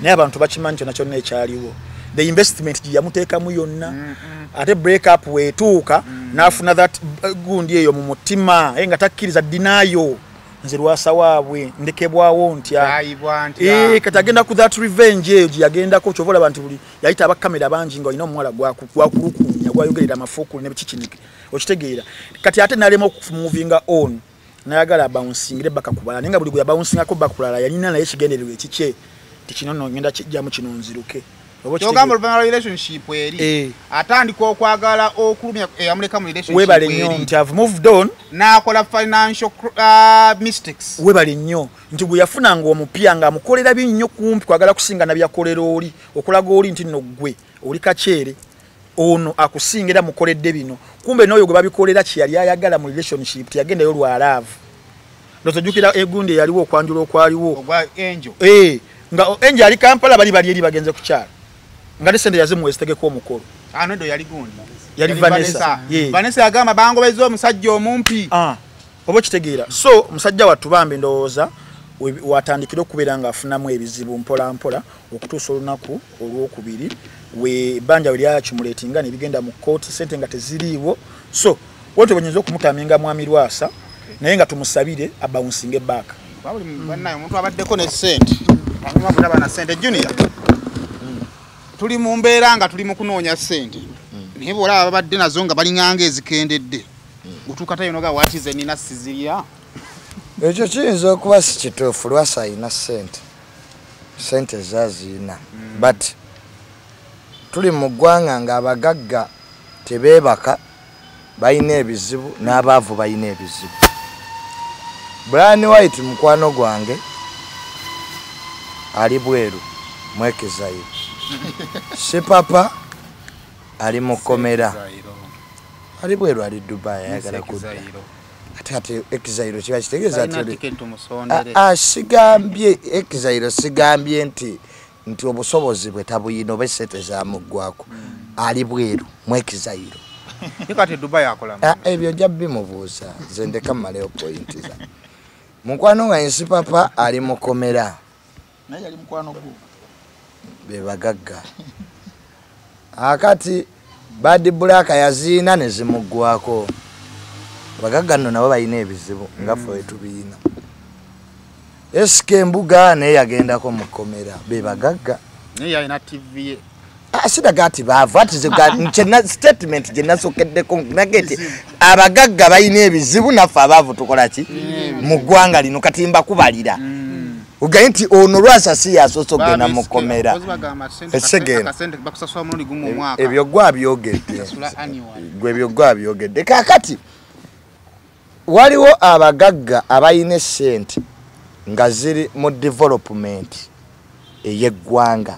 naye abantu bakimanyi kyonna kyonna ekyaliwo. The investment gye yamuteekamu yonna. Ate break up weetuuka n'afuna that gundi eyo mu mutima naye nga takkiriza denial. Nze Lwasa waabwe ndekebwawo ntya. Kati agenda ku that revenge eyo gye yagendako. Kyova olaba nti buli yayita abakamera bangi nga olina omuwala gwakulukunya gwayogerera amafuukulu ne bikikinike. Okitegeera. Kati ate n'alema okumovinga on n'ayagala abouncingire baka kubala naye nga buli gwe yabouncingako bakulala yalina naye ekigendererwa ekikye nti kino nno ngenda kijjamu kino nziruke. Kyogamba oluvannyuma lwa relationship eri atandika okwagala okulumya eyamuleka mu relationship webale nnyo nti have moved on n'akola financial mistakes. Webale nnyo nti gwe yafunanga omupya ng'amukolera binnyo kumpi kwagala kusinga na byakolera oli, okulaga oli nti nno ggwe oli kakyere, ono akusinga era mukoledde bino. Kumbe n'oyo gwe babikolera kye yali ayagala mu relationship teyagendayo lwa love. Ndowooza egundi eyaliwo okwanjula okwaliwo ogwa Angel. Nga Angel ali Kampala, bali bali eri bagenze ku kyalo nga ne sente yazimuwa ezitegeka omukolo. Anodo yali gundi yali Vanessa. Vanessa yagamba bangobezza omusajja omumpi. Oba okitegeera. So musajja wattu bambi ndowooza watandikira okubeera ng'afunamu ebizibu mpola mpola okutuusa olunaku olwokubiri we ebbanja we lyakimulatinga ne bigenda mu kkooti, sente nga teziriiwo. So wetwe bwenyinza okumutaminga Mwami Lwasa, naye nga tumusabire abawunsinge back. Bannaye omuntu abaddeko ne ssente anyuma kulaba na ssente. Junior, tuli mu mbeera nga tuli mu kunoonya ssente, naye bw'olaba babadde nazo nga balinganga ezikendedde, otuuka tayo noga wakize nina sizirya. Ekyo kiyinza okuba si kituufu. Lwasa alina ssente, ssente zaziina, but tuli mu ggwanga ng'abagagga tebeebaka, balina ebizibu n'abaavu balina ebizibu. Brian White mukwano gwange ali bweru mwekezayo, Sipapa ali mukomera, ali bweru, ali Dubai, ayagala kudda. Ate exile kiba kitegeeza ati sigambye exile, sigambye nti obusobozi bwe tabuyina oba essente zamuggwako, ali bweru mwekizayiro. Kati Dubai akola ebyo nja bimubuuza nze ndeka mmaleyo pointi za mukwano wange. Sipapa ali mukomera, naye yali mukwano gwo be bagagga. Akati Bad Black yaziina ne zimuggwako. Abagagga nno nabo balina ebizibu nga ffe we tubiyina. SK Mbuga naye yagendako mu kkomera, be bagagga. Naye yalina TV ye. Siraga ati baavu, ati statement gye nasookeddeko nage nti abagagga balina ebizibu naffe abaavu tukola ki mu ggwanga lino. Kati mbakubalira ogaye nti ono Lwasa si yasoose okugenda mu kkomera. Ebyo gwabyogedde, gwe ebyo gwabyogedde. Kaakati waliwo abagagga abalina essente nga ziri mu development ey'eggwanga.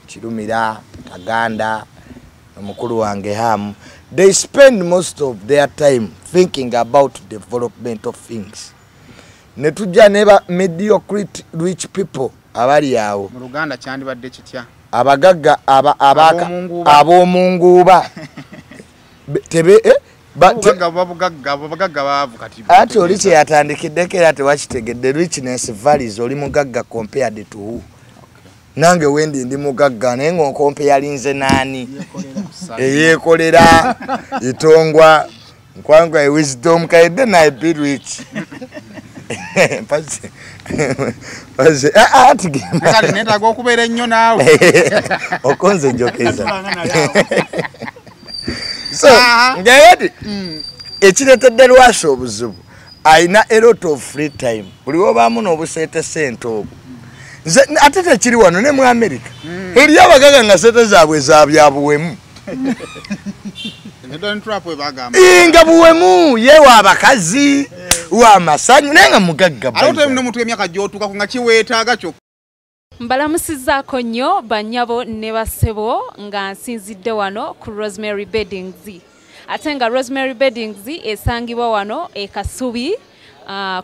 Kirumira, Kaganda, omukulu wange Hamu, they spend most of their time thinking about development of things. Ne tujja ne ba mediocre rich people abali awo. Mu Luganda kyandibadde kitya? Abagagga ab'omunguuba tebe ati oli kyeyatandikiddeko era tewakitegedde. Richness varies, oli mugagga compared to who? Nange wendi ndi mugagga naye ng'okompe yalinze naani eyeekolera itongwa nkwangwa wisdom kaide na be rich. Kale neetaaga okubeera ennyo naawe okonze njokeza. So ngayati ekireetedde Lwasa obuzibu, alina a lot of free time. Buli wobaamu n'obuseete sente obwo. Nze ate tekiri wano ne mu America eriyo abagagga nga sente zaabwe za bya buwemu. Nga buwemu yewa abakazi wa masanyu naye nga mugagga. Mbalamusizzaako nnyo bannyabo ne bassebo nga nsinzidde wano ku Rosemary Beddings. Ate nga Rosemary Beddings esangibwa wano e Kasubi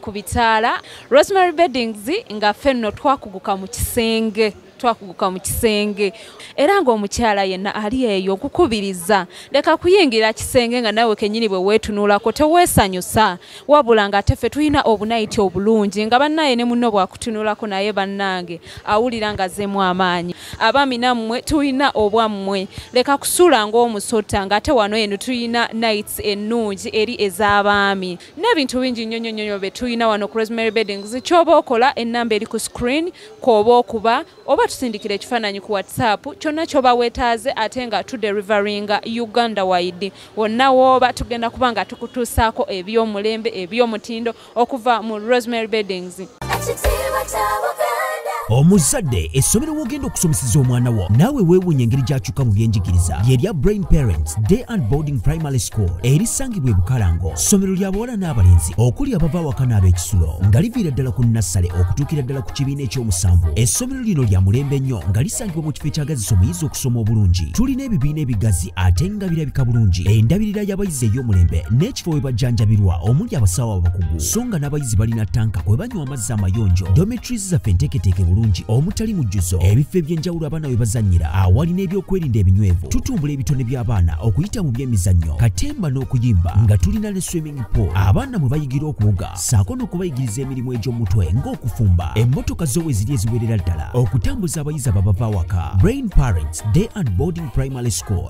ku bitaala. Rosemary Beddings nga ffe nno twakuguka mu kisenge, twakuguka mu kisenge, era ng'omukyala yenna ali eyo okukubiriza leka kuyingira kisenge nga nawe kennyini bwe weetunulako teweesanyusa, wabula nga ate ffe tulina obunayiti obulungi nga bannaye ne munno bwakutunulako naye bannange awulira nga azzeemu amaanyi. Abaami nammwe tulina obwammwe, leka kusula ng'omusota ng'ate wano eno tulina nights ennungi eri ez'abaami n'ebintu bingi nnyo nnyo nnyo bye tulina wano ku Rosemary Beddings. Ky'oba okola ennamba eri ku screen kw'oba okuba oba tusindikira ekifaananyi ku WhatsApp kyonna ky'oba weetaaze, ate nga tudeliveringa Uganda wide. Wonna wooba tugenda kuba nga tukutuusaako eby'omulembe eby'omutindo okuva mu Rosemary Beddings. Ekitiibwa kya Buganda. Omuzadde essomero w'ogenda okusomeseza omwana wo naawe weewuunya engeri gy'akyuka mu byenjigiriza lye lya Brain Parents Day and Boarding Primary School erisangibwa e Bukalango, ssomero lya bawala n'abalenzi okuli abava awaka n'ab'ekisulo nga liviira ddala ku nnassale okutuukira ddala ku kibiina eky'omusanvu. Essomero lino lya mulembe nnyo nga lisangibwa mu kifo ekyagazisa omuyizi okusoma obulungi. Tulina ebibiina ebigazi ate nga birabika bulungi, endabirira y'abayizi ey'omulembe n'ekifo we bajjanjabirwa omuli abasawo abakugu, so nga n'abayizi balina ttanka kwe banywa amazzi amayonjo. Dormitories zaffe enteeketeeke bulungi omutali mujjuzo, ebifo eby'enjawulo abaana we bazannyira awali n'ebyokwerinda ebinywevu. Tutumbula ebitone by'abaana okuyita mu by'emizannyo, katemba n'okuyimba nga tulina ne swimming pool abaana mwe bayigira okuwuga ssaako n'okubayigiriza emirimu egy'omutwe ng'okufumba. Emmotoka zo we ziri eziwerera ddala okutambuza abayizi ababava awaka. Brain Parents Day and Boarding Primary School.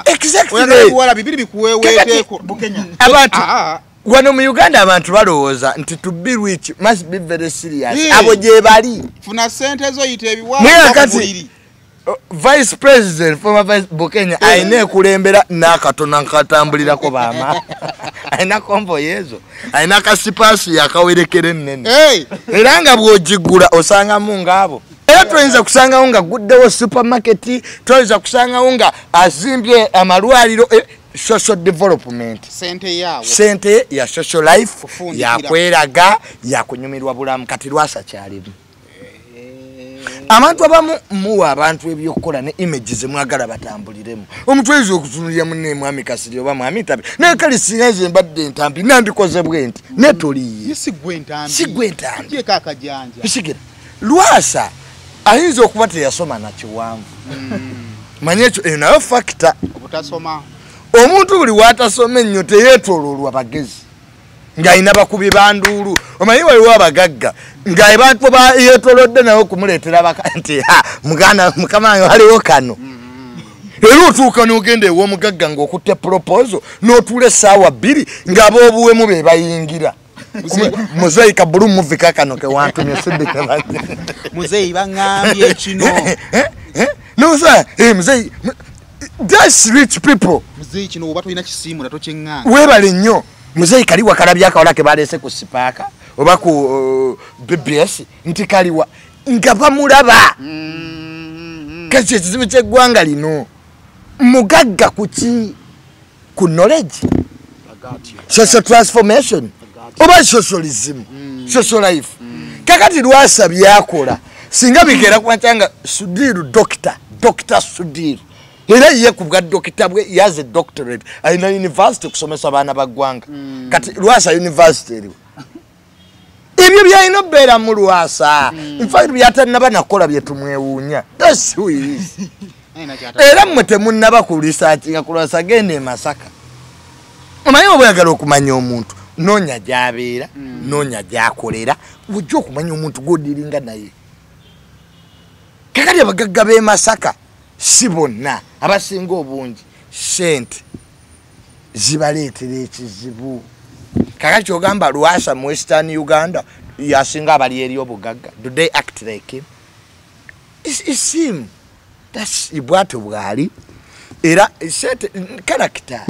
Exactly. Abantu wano mu Uganda abantu balowooza nti to be rich must be very serious. Abo gye bali. Funa sente zo yite ebiwa. Kati Vice President, former Vice Bukenya alina ekulembera n'akatono nkatambulirako baama. Alina convoy ezo. Alina kasipasi yakawerekera ennene. Era nga bw'ogigula osangamu ng'abo. Era tuyinza kusangawo nga guddewo supermarket, tuyinza kusangawo nga azimbye amalwaliro. Social development. Sente yawo. Sente ya social life, ya kweraga, ya kunyumirwa bulamu. Kati Lwasa kyalimu. Abantu abamu muwa abantu ebyokukola ne images mwagala batambuliremu. Omuntu ayinza okutunulira munne mwami Kasirye oba mwami Ntambi. Naye kale singa nze mbadde Ntambi nandikoze bwe nti ne toliye. Si gwe Ntambi. Si gwe Ntambi. Ye kakajanja. Bisigira. Lwasa ayinza okuba teyasoma na kiwanvu. Manye ekyo eyo nayo factor. Obutasoma. Omuntu buli watasoma ennyo teyeetooloolwa bagezi ng'alina bakubi banduulu. Omanyi waliwo abagagga ng'abantu bayeetoolodde naye okumuleetera baka nti ha muganda mukama wange waliwo kano. Era otuuka n'ogenda ew'omugagga ng'okutte proposal n'otuula essaawa 2 ng'ab'obuwemu be bayingira. Muzeeyi kabulu muvika kano ke wantumye sidde. Muzeeyi baŋŋambye kino. N'osa muzeeyi. That's rich people. Muzeeyi kino oba tolina kisiimula tokyeŋŋanga. Weebale nnyo. Muzeeyi kaliwa kalabye akawala ke baleese ku sipaaka oba ku BBS nti kaliwa nga bamulaba. Kati ekizibu ky'eggwanga lino mugagga ku ki? Ku knowledge, social transformation oba socialism, social life. Kakati Lwasa byakola singa bikeera kumakya nga Sudiru doctor, Dr. Sudiru. Era ye kubwa dokita bwe yaze doctorate alina university okusomesa abaana ba ggwanga. Kati Lwasa university eriwo. Ebyo byalina obbeera mu Lwasa. In fact byatannaba nakola bye tumwewuunya. That's who he is. Era mmwe temunnaba ku researchinga ku Lwasa, genda e Masaka. Omanyi oba oyagala okumanya omuntu, noonya gy'abeera, noonya gy'akolera, ojja okumanya omuntu gw'odiringa naye. Kakati abagagga b'e Masaka si bonna abasinga obungi sente zibaleetera ekizibu. Kakati ogamba Lwasa mu Western Uganda yasinga abali eri obugagga. Do they act like him? It's him. That's bwatyo bwali. Era sente, character,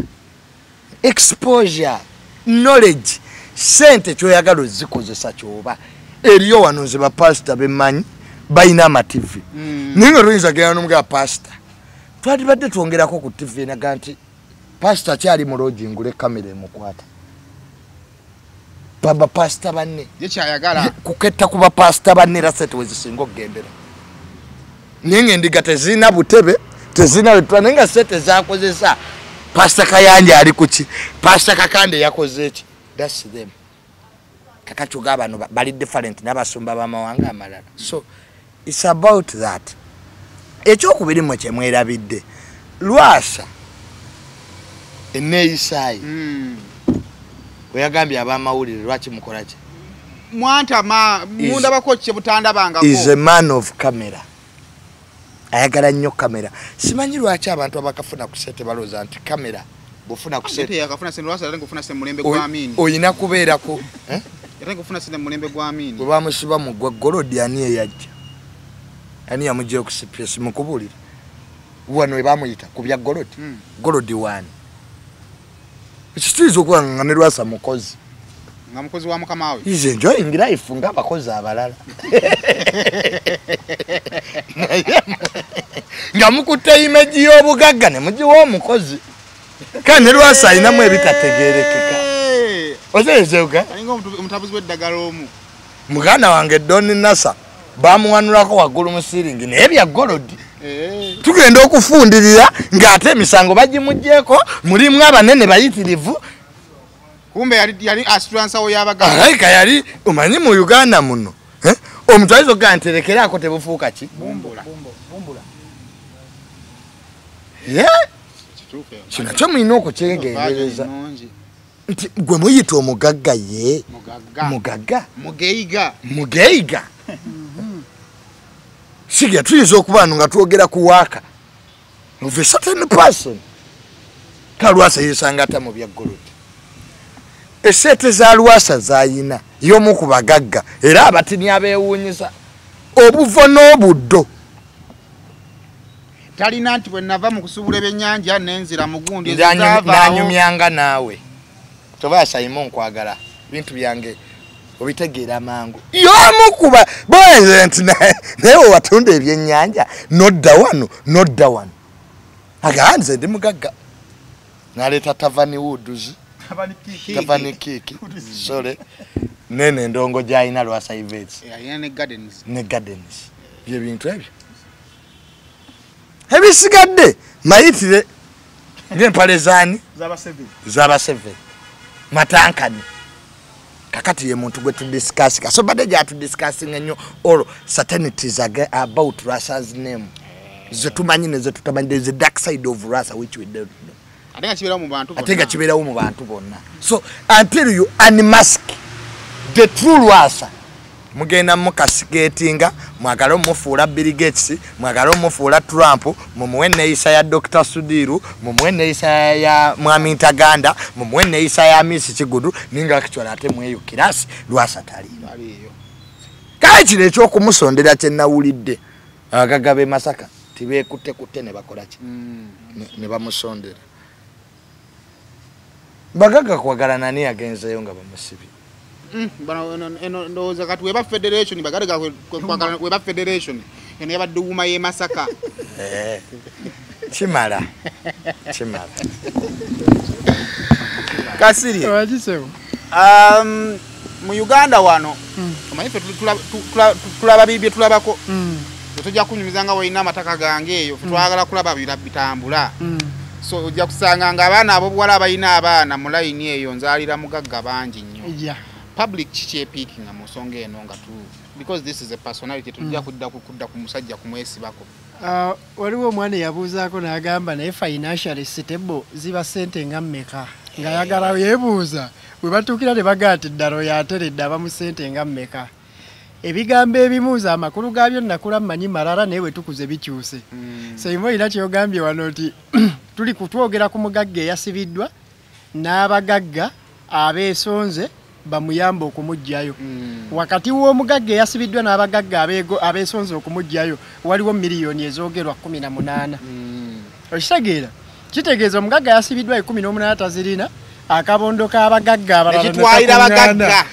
exposure, knowledge, sente kyoyagala ozikozesa kyoba. Eriyo wano nze bapasita bemmanyi balina amativi. Naye nga toyinza kugenda n'omugamba pasita twalibadde twongerako ku TV naga nti pasita akyali mu lodge ngule kamera emukwata. Baba pasita banne kuketta ku bapasita banne era sente we zisinga okugendera. Naye ng'endiga tezirina butebe, tezirina wetula, naye nga sente zakozesa Pasita Kayanja ali ku ki, Pasita Kakande yakoze eki. That's them. Kakati ogaba bano bali different n'abasumba b'amawanga amalala. So it's about that. Ekyokubiri mmwe kye mwerabidde, Lwasa enneeyisaayi bwe yagambye ab'amawulire lwaki mukola ki? Mwantama mundabako kye butandabangako. Is a man of camera. Ayagala nnyo kamera. Simanyi lwaki abantu abakafuna ku ssente balowooza nti kamera bw'ofuna ku ssente yakafuna ssente Lwasa ate ng'ofuna ssente mu mulembe gwa Amini. Oyina kubeerako. Ate ng'ofuna ssente mu mulembe gwa Amini. Bwe bamusiba mu gwa Golodi ani eyajja? Ani yamuggyayo ku CPS mukubuulire? Wano we bamuyita ku bya Golodi. Golodi wani? Ekyo kiyinza okuba nga ne Lwasa mukozi. Nga mukozi wa mukama we. He's enjoying life nga abakozi abalala. Nga mukutte image y'obugagga ne mugiwa omukozi. Kandi Lwasa alinamu ebitategeerekeka. Ozeezeuka? Alinga omutabuzi w'eddagala omu. Muganda wange Don Nasa bamuwanulako waggulu mu siringi naye bya golodi. Tugenda okufundirira ng'ate emisango bagimuggyeko, mulimu abanene bayitirivu. Kumbe yali asitula nsawo y'abagagga. Alayika yali omanyi mu Uganda muno. Omuntu ayinza okugamba nti lekerako tebufuuka ki? Bumbula. Kino kyo mulina okukyegendereza. Nti gwe muyita omugagga ye. Mugagga. Mugeiga. Mugeiga. Siga tuyinza okuba nga twogera ku waaka of a certain person. Ka Lwasa yesanga ata mu bya golodi. Esente za Lwasa zayina y'omu ku bagagga era abatini abeewuunyisa obuvo n'obuddo. Talina nti bwe nava mu kusuubula ebyennyanja nenzira mu gundi ezaavaawo. Nanyumyanga naawe. Toba Simon nkwagala bintu byange obitegeera mangu. Y'omu ku boyeze nti naye watunda ebyennyanja nodda wano nodda wano. Agamba nze ndi mugagga. Naleeta Tavani Woods. Tavani Kiki. Sorry. Nene ndongo gy'alina Lwasa Events. Alina ne gardens. Ne gardens. Bye bintu ebyo. Ebisigadde mayitire ng'empale zaani? Zaba 7. Matankani. Kakati ye muntu gwe tudiscuss. So badde gyatudiscussing ennyo all certainties about Lwasa's name. Ze tumanyi ne ze tutamanyi. There is a dark side of Lwasa which we don't know. Ate nga kibeerawo mu bantu bonna. Ate nga kibeerawo mu bantu bonna. So until you unmask the true Lwasa, mugenda mukasiketinga, mwagala omufuula Bill Gates, mwagala omufuula Trump, mumuwe neeyisa ya Dr. Sudiru, mumuwe neeyisa ya Mwami Ntaganda, mumuwe neeyisa ya Miss Kigudu, ninga actually ate mweyo kirasi Lwasa taliiyo. Kale kino ekyokumusondera kye nawulidde abagagga b'e Masaka tibeekuttekutte ne bakola ki? Ne bamusondera. Bagagga kwagala nani agenzeeyo nga bamusibye? Ndowooza kati weba federation bagagga kwagala weba federation eno yabadde wuma y'e Masaka. Kimala. Kimala. Kasirye. Mu Uganda wano omanyi ffe tulaba bibye tulabako. Tojja kunyumiza nga walina amataka gange eyo twagala kulaba bitambula. So ojja kusanga nga abaana ab'obuwala abalina abaana mu layini eyo nzaalira mugagga bangi nnyo. Public kikyepiikinga mu nsonga eno nga tu because this is a personality tujja kudda ku musajja kumwesibako. Waliwo omwana eyabuuzaako n'agamba naye financially stable ziba ssente nga mmeka, ng'ayagala yeebuuza bwe batuukira ne bagaa nti ddala oyo ateredde aba mu ssente nga mmeka. Ebigambo ebimu nze amakulu gaabyo nakula mmanyi malala naye bwe tukuze bikyuse. Seimo olina ky'ogambye wano nti tuli kutwogera ku mugagga eyasibiddwa n'abagagga abeesonze bamuyamba okumuggyayo. Wakati w'omugagga eyasibiddwa n'abagagga abeesonze okumuggyayo waliwo miliyoni ezoogerwa 18. Okitegeera? Kitegeeza omugagga yasibiddwa 18 tazirina, akabondo k'abagagga abalala nekitwalira abagagga.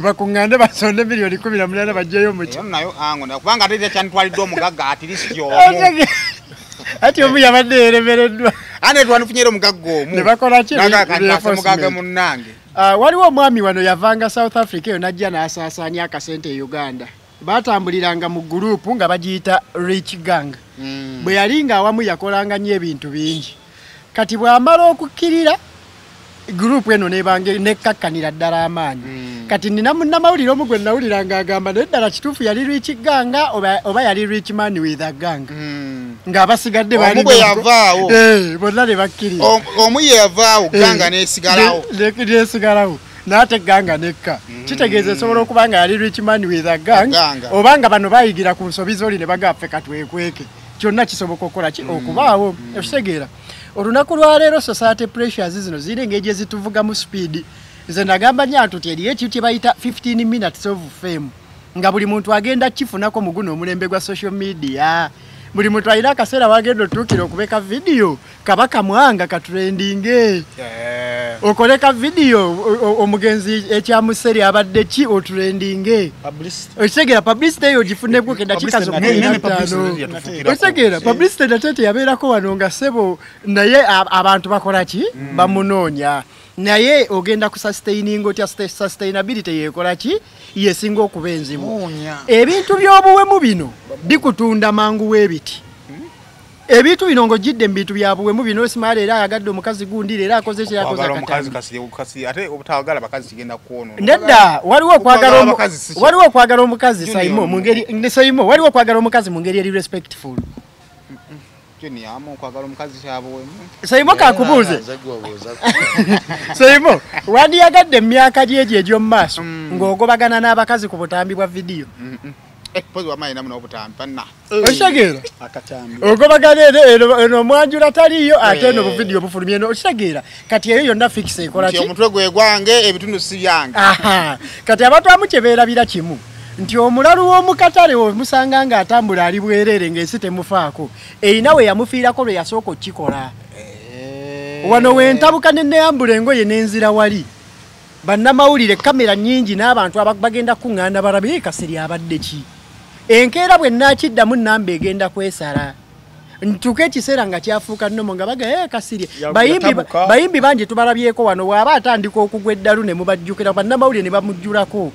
Bakuŋŋaane basonde miliyoni 18 baggyeyo muki. Nayo ango kubanga ate kyantwalidde omugagga at least omu. Ati omu yabadde yeremereddwa. Ane twanifunyeera omugagga omu. Ne bakola ki? Mugagga munnange. Waliwo omwami wano yavanga South Africa eyo n'ajja n'asaasaanya akasente e Uganda. Baatambuliranga mu gurupu nga bagiyita Rich Gang. Bwe yali nga awamu yakolanga nnyo ebintu bingi. Kati bw'amala okukkirira gurupu eno nekkakkanira ddala amaanyi. Kati nina munnamawulire omu gwe nnawulira ng'agamba naye ddala kituufu yali Rich Gang oba yali Rich Man with a Gang. Ng'abasigadde bali bwe yavaawo. Bonna ne bakkirira. Omu ye yavaawo ganga n'esigalawo. N'esigalawo. N'ate ganga nekka. Kitegeeza esobola okuba nga yali Rich Man with a Gang oba nga bano bayigira ku nsobi z'oli ne bagamba ffe katwekweke. Kyonna kisoboka okukola ki okubaawo. Okitegeera. Olunaku lwaleero society pressures zino zirina engeri ezituvugamu speed. Nze nagamba nnyo nti eriyo ekintu kye bayita 15 minutes of fame nga buli muntu agenda kifunako mu guno omulembe gwa social media. Buli muntu alina akaseera wagenda otuukira okubeka vidiyo kabaka mwanga katrendinge. Okole ka video omugenzi ekyamuseri abadde ki otrendinge. Okitegera publicity eyo ogifuneko dakiika zokka. Okitegera publicity natete yabeerako wano nga ssebo naye abantu bakola ki? Bamunoonya. Naye ogenda ku sustaining otya? Sustainability yekola ki? Yesinga okuba enzibu. Ebintu by'obuwemu bino bikutunda mangu w'ebiti. Ebintu bino ng'ojjidde mu bintu bya buwemu bino osimala era ayagadde omukazi gundi era akoze kye yakoze kati. Ate obutayagala bakazi kigenda kwonoona. Nedda waliwo okwagala omukazi Saimo mu ngeri ne Saimo waliwo okwagala omukazi mu ngeri eri respectful. Saimo kakubuuze. Saimo wandiyagadde emyaka gyegyo egy'omu maaso ng'ogobagana n'abakazi ku butambi bwa vidiyo. Okitegeera? Ogobagana eno omwanjula taliiyo ate eno buvidiyo bufulumye eno okitegeera. Kati eyo yonna fikisi ekola ki? Omutwe gwe gwange ebitundu si byange. Kati abantu abamu kye beerabira kimu nti omulalu w'omukatale omusanga ng'atambula ali bwereere ng'ensi temufaako erina we yamufiirako lwe yasooka okukikola. Wano we ntabuka ne neyambula engoye n'enzira wali bannamawulire kamera nnyingi n'abantu bagenda kuŋŋaana balabe Kasirye abadde ki. Enkeera bwe nnaakiddamu nnamba egenda kwesala. Ntuuka ekiseera nga kyafuuka nnomo nga baga Kasirye. Bayimbi bangi tubalabyeko wano bw'aba atandika okugwa eddalu ne mubajjukira bannamawulire ne bamujjulako.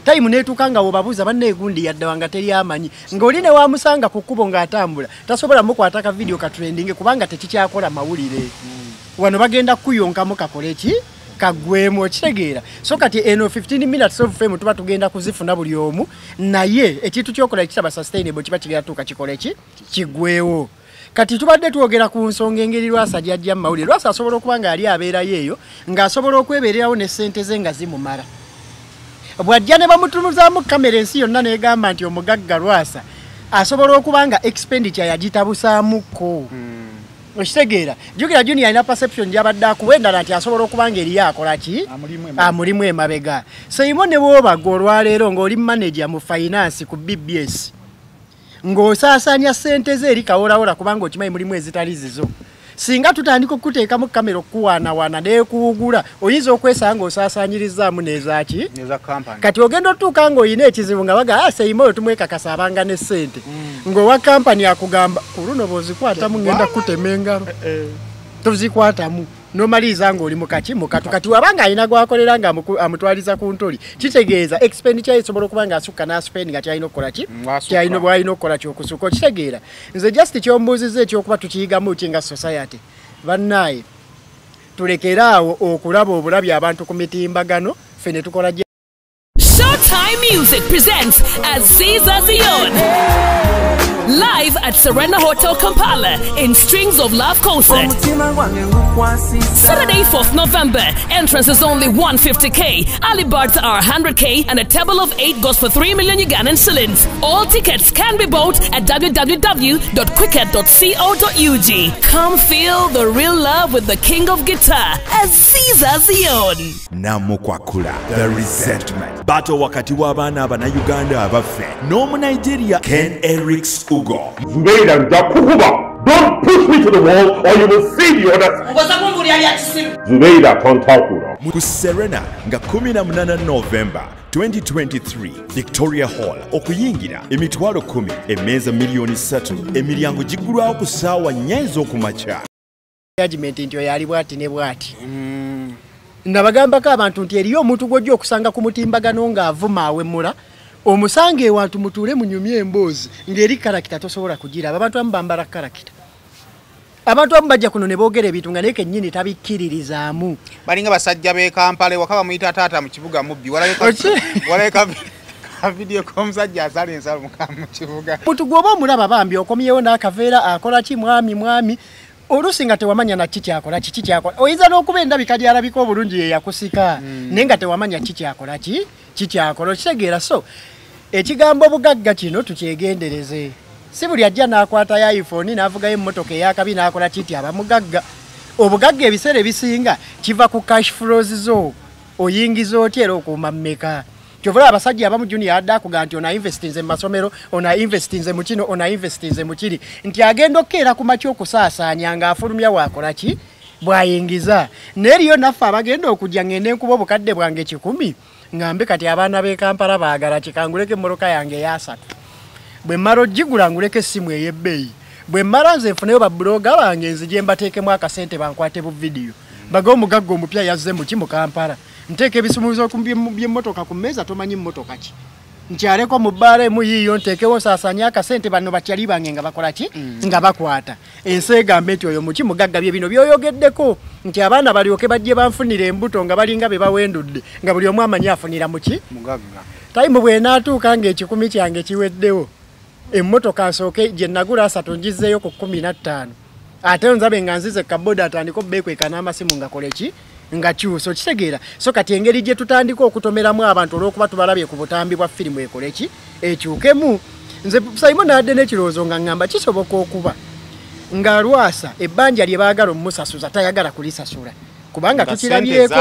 Tayimu n'etuuka nga bw'obabuuza banneegundi yaddawa nga teri amanyi ng'oli ne wamusanga ku kkubo ng'atambula tasobola mukwata ka vidiyo ka trending kubanga tekikyakola mawulire. Wano bagenda kukuyonkamu kakole ki? Kaggwemu okitegeera. So kati eno 15 minutes of fame tuba tugenda kuzifuna buli omu naye ekintu ky'okola ekitaba sustainable kiba kigenda tuuka kikole ki? Kiggwewo. Kati tubadde twogera ku nsonga engeri Lwasa gy'ajja mu mawulire. Lwasa asobola okuba nga yali abeerayo eyo ng'asobola okwebeererawo ne ssente ze nga zimumala. Bw'ajja ne bamutunuzaamu kamera ensi yonna n'egamba nti omugagga Lwasa asobola okuba nga expenditure yagitabusaamuko. Okitegeera? Jjukira Junior alina perception gy'abadde akuwa endala nti asobola okuba nga eriyo akola ki? Amulimu emabega. Saimo ne bw'obaga olwaleero ng'oli manager mu finance ku BBS ng'osaasaanya ssente ze eri kawolawola kubanga okimanyi mulimu ezitali zizo. Singa tutandika okuteekamu kamera okuwaanawaana n'ekuwugula oyinza okwesanga ng'osaasaanyirizaamu n'ezaaki? Kati ogenda otuuka ng'olina ekizibu nga baga Saimo oyo tumwekakasa abanga ne ssente. Ng'owa kampani akugamba ku luno bw'ozikwatamu ngenda kutema engalo. Tozikwatamu. N'omaliriza ng'oli mukaki mukatu. Kati wabanga alina gw'akolera nga amutwaliza ku ntoli kitegeeza expenditure esobola okuba ng'asukka n'aspend nga kyalina okukola ki? Kyalina bw'alina okukola ky'okusukka okitegeera. Nze just ky'ombuuzizza ekyokuba tukiyigamu ki nga society. Bannaaye tulekere awo okulaba obulabi abantu ku mitimbagano ffe ne tukola. Showtime Music presents Aziza Zion live at Serena Hotel Kampala in Strings of Love concert. Saturday, 4th November. Entrance is only 150k. Early birds are 100k and a table of 8 goes for 3 million Ugandan shillings. All tickets can be bought at www.quicket.co.ug. Come feel the real love with the king of guitar, Aziza Zion. Namukwakula, The Resentment. Battle wakati w'abaana abannayuganda abaffe n'omu Nigeria Ken Erics Ugo. Zubeida nja kukuba. Don't push me to the wall or you will see the other side. Zubeida tontakula. Ku Serena nga 18 November 2023 Victoria Hall okuyingira emitwalo 10 emmeeza miliyoni 3 emiryango giggulwawo ku ssaawa 4 ez'okumakya. Judgment nti oyo ali bw'ati ne bw'ati. Nabagambako abantu nti eriyo omuntu gw'ojja okusanga ku mutimbagano ng'avuma awemula omusanga ewantu mutuule munyumye emboozi ng'eri karakita tosobola kugiraba. Abantu abamu bambala karakita. Abantu abamu bajja kuno ne boogera ebintu nga naye kennyini tabikkiririzaamu. Balinga basajja b'e Kampala ewaka bamuyita taata mu kibuga mubbi. Walayo ka video k'omusajja asala ensalo mu kibuga. Muntu gw'oba omulaba bambi okomyewo n'akaveera akola ki mwami mwami oluusi nga tewamanya na ki kyakola kiki kyakola. Oyinza n'okuba endabika gy'alabika obulungi ye yakusika naye nga tewamanya ki kyakola ki kikyakola okitegeera. So ekigambo bugagga kino tukyegendereze. Si buli ajja n'akwatayo iPhone n'avugayo emmotoka ey'akabi n'akola kiti aba mugagga. Obugagga ebiseera ebisinga kiva ku cash flows zo. Oyingiza otya era okuuma mmeka? Kyova abasajja abamu Junior adda akugamba nti ono investinze mu masomero, ono investinze mu kino, ono investinze mu kiri, nti agenda okukeera ku makya okusaasaanya ng'afulumya waakola ki Bwayingiza. Naye eriyo naffe abagenda okujja ngende nkuba obukadde bwange 100 ngambe kati abaana b'e Kampala baagala kikanguleko emmotoka yange eyasatu. Bwe mmala ogigula nguleko essimu ey'ebbeeyi. Bwe mmala nze nfuneyo babuloga bange nzije mbateekemu akasente bankwate bu vidiyo. Baga omugagga omupya yazze mu ki mu Kampala. Nteeka ebisumuluzo by'emmotoka ku mmeeza tomanyi mmotoka ki. Nkyaleko mu bbaala emu yiiyo nteekewo nsaasaanye akasente bano bakyali bange nga bakola ki? Nga bakwata. Ensi egambe nti oyo muki mugagga bye bino by'oyogeddeko nti abaana balyoke bajje banfunira embuto nga balinga be bawendudde nga buli omu amanyi afunira muki? Mugagga. Tayimu bw'enaatuuka ng'ekikumi kyange kiweddewo emmotoka nsooke gye nagula 3 ngizzeeyo ku 15 ate nzabe nga nzize kaboda atandika obbeekweka n'amasimu ngakole ki? Nga kyusa okitegeera. So kati engeri gye tutandika okutomeramu abantu olw'okuba tubalabye ku butambi bwa firimu ekole ki? Ekyukemu. Nze Simon nadde n'ekirowoozo nga ŋŋamba kisoboka okuba nga Lwasa ebbanja lye baagala omumusasuza tayagala kulisasula kubanga tukirabyeko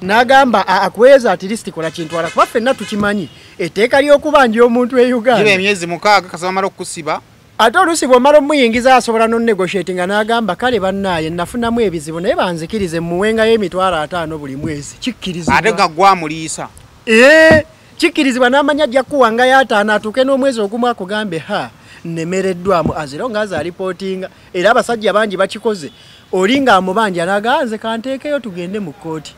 n'agamba akweza at least kola kintwala kuba ffenna tukimanyi etteeka ly'okubanja omuntu e Uganda giba emyezi 6 kasaba amala okukusiba. Ate oluusi bw'omala omuyingiza asobola n'onegotiatinga n'agamba kale bannaaye nafunamu ebizibu naye banzikirize mmuwengayo emitwalo 50 buli mwezi. Kikkirizibwa. Ate nga gwamuliisa. Kikkirizibwa n'amanya ajja kuwangayo 50 atuuke n'omwezi ogumu akugambe ha nnemereddwamu aziro ng'aze alipootinga. Era abasajja bangi bakikoze oli ng'amubanja n'agamba nze kanteekeyo tugende mu kkooti.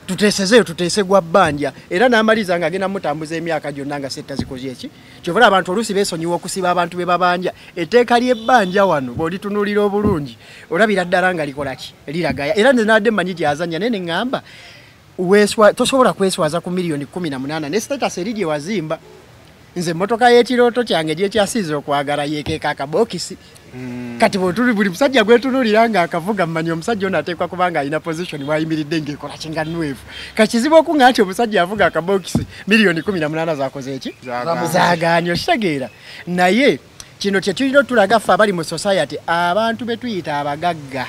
Tuteesezeeyo tuteese gwa bbanja era n'amaliza ng'agenda mutambuza emyaka gyonna nga sente zikoze eki. Kyova abantu oluusi beesonyiwa okusiba abantu be babanja. Etteeka ly'ebbanja wano bw'olitunuulira obulungi olabira ddala nga likola ki? Liragaya. Era nze nadde mmanyi gy'azannya naye ne ŋŋamba tosobola kweswaza ku miliyoni 18 ne status eri gye wazimba. Nze emmotoka y'ekirooto kyange gyekyasiiza okwagala yeekeeka akabokisi. Kati bw'otuli buli musajja gwetunuulira ng'akavuga mmanyi omusajja ono ateekwa kuba ng'alina position w'ayimiridde ng'ekola ki nga nnywevu. Kakizibu okuŋŋa nti omusajja avuga akabokisi miliyoni 18 zaakoze eki? Zaagaanye. Okitegeera. Naye kino kye tulina otulaga ffe abali mu society abantu be tuyita abagagga.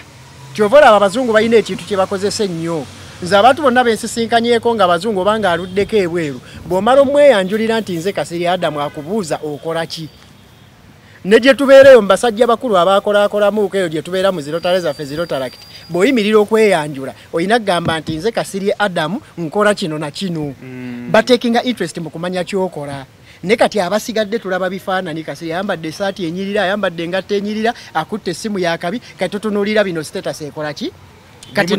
Kyova olaba abazungu balina ekintu kye bakozesa ennyo. Nze abantu bonna bensisinkanyeko nga abazungu oba ng'aluddeko ebweru bw'omala omweyanjulira nti nze Kasirye Adamu akubuuza okola ki? Ne gye tubeereyo mu basajja bakulu abaakolakolamuuko eyo gye tubeera mu zirotale zaffe zirotalakiti bw'oyimirira okweyanjula olina kugamba nti nze Kasirye Adamu nkola kino na kino. Bateekinga interest mu kumanya ky'okola. Ne kati abasigadde tulaba bifaananyi Kasirye ayambadde essaati enyirira, ayambadde engatto enyirira, akutte essimu yakabi, kati tutunuulira bino status ekola ki? Kati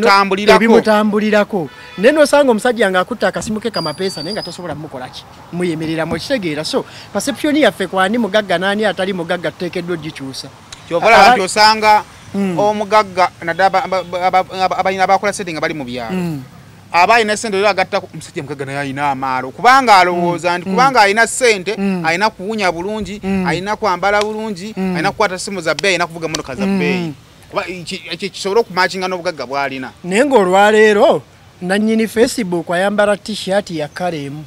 ebimutambulirako. Naye n'osanga omusajja ng'akutte akasimu ke kamapeesa naye nga tosobola mukola ki? Muyimiriramu. Okitegeera. So perception yaffe kwani mugagga n'ani atali mugagga tuteekeddwa ogikyusa. Kyova olaba nti osanga omugagga naddala abalina abakola ssente nga bali mu byalo aba alina ssente era agattako omusajja mugagga naye alina amaalo kubanga alowooza nti kubanga alina ssente alina kuwunya bulungi, alina kwambala bulungi, alina kukwata ssimu za bbeeyi, alina kuvuga mmotoka za bbeeyi. Ekyo kisobole okumakinga n'obugagga bw'alina. Naye ng'olwaleero nannyini Facebook ayambala t-shirt ya kale emu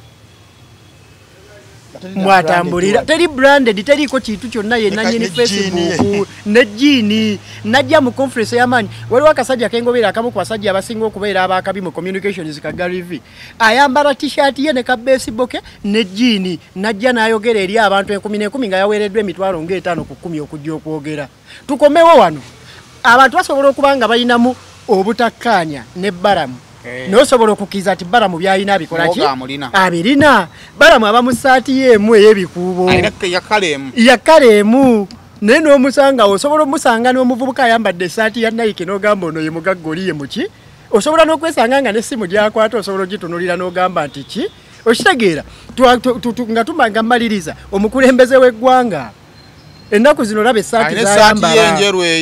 mwatambulira teri branded teriiko kintu kyonna ye nannyini Facebook ne jean najja mu conference y'amaanyi. Waliwo akasajja kengobeera akamu ku basajja abasinga okubeera abakabi mu communications ka Gary V ayambala t-shirt ye ne ka baseball ke ne jean najja n'ayogera eri abantu 10,000 nga yaweereddwa emitwalo ng'etaano ku 10 okujja okwogera. Tukomewo wano abantu basobola okuba nga balinamu obutakkaanya ne Balamu. N'osobola okukkiriza nti Balamu by'alina abikola ki? Abirina. Balamu aba mu ssaati ye emu ey'ebikuubo. Yakala emu. Naye n'omusanga osobola omusanga n'omuvubuka ayambadde essaati ya Nike n'ogamba ono ye mugagga oli ye muki? Osobola n'okwesanga nga n'essimu gy'akwata osobola ogitunulira n'ogamba nti ki? Okitegeera. Nga tumanga mmaliriza omukulembeze w'eggwanga ennaku zino olaba essaati z'ayambala.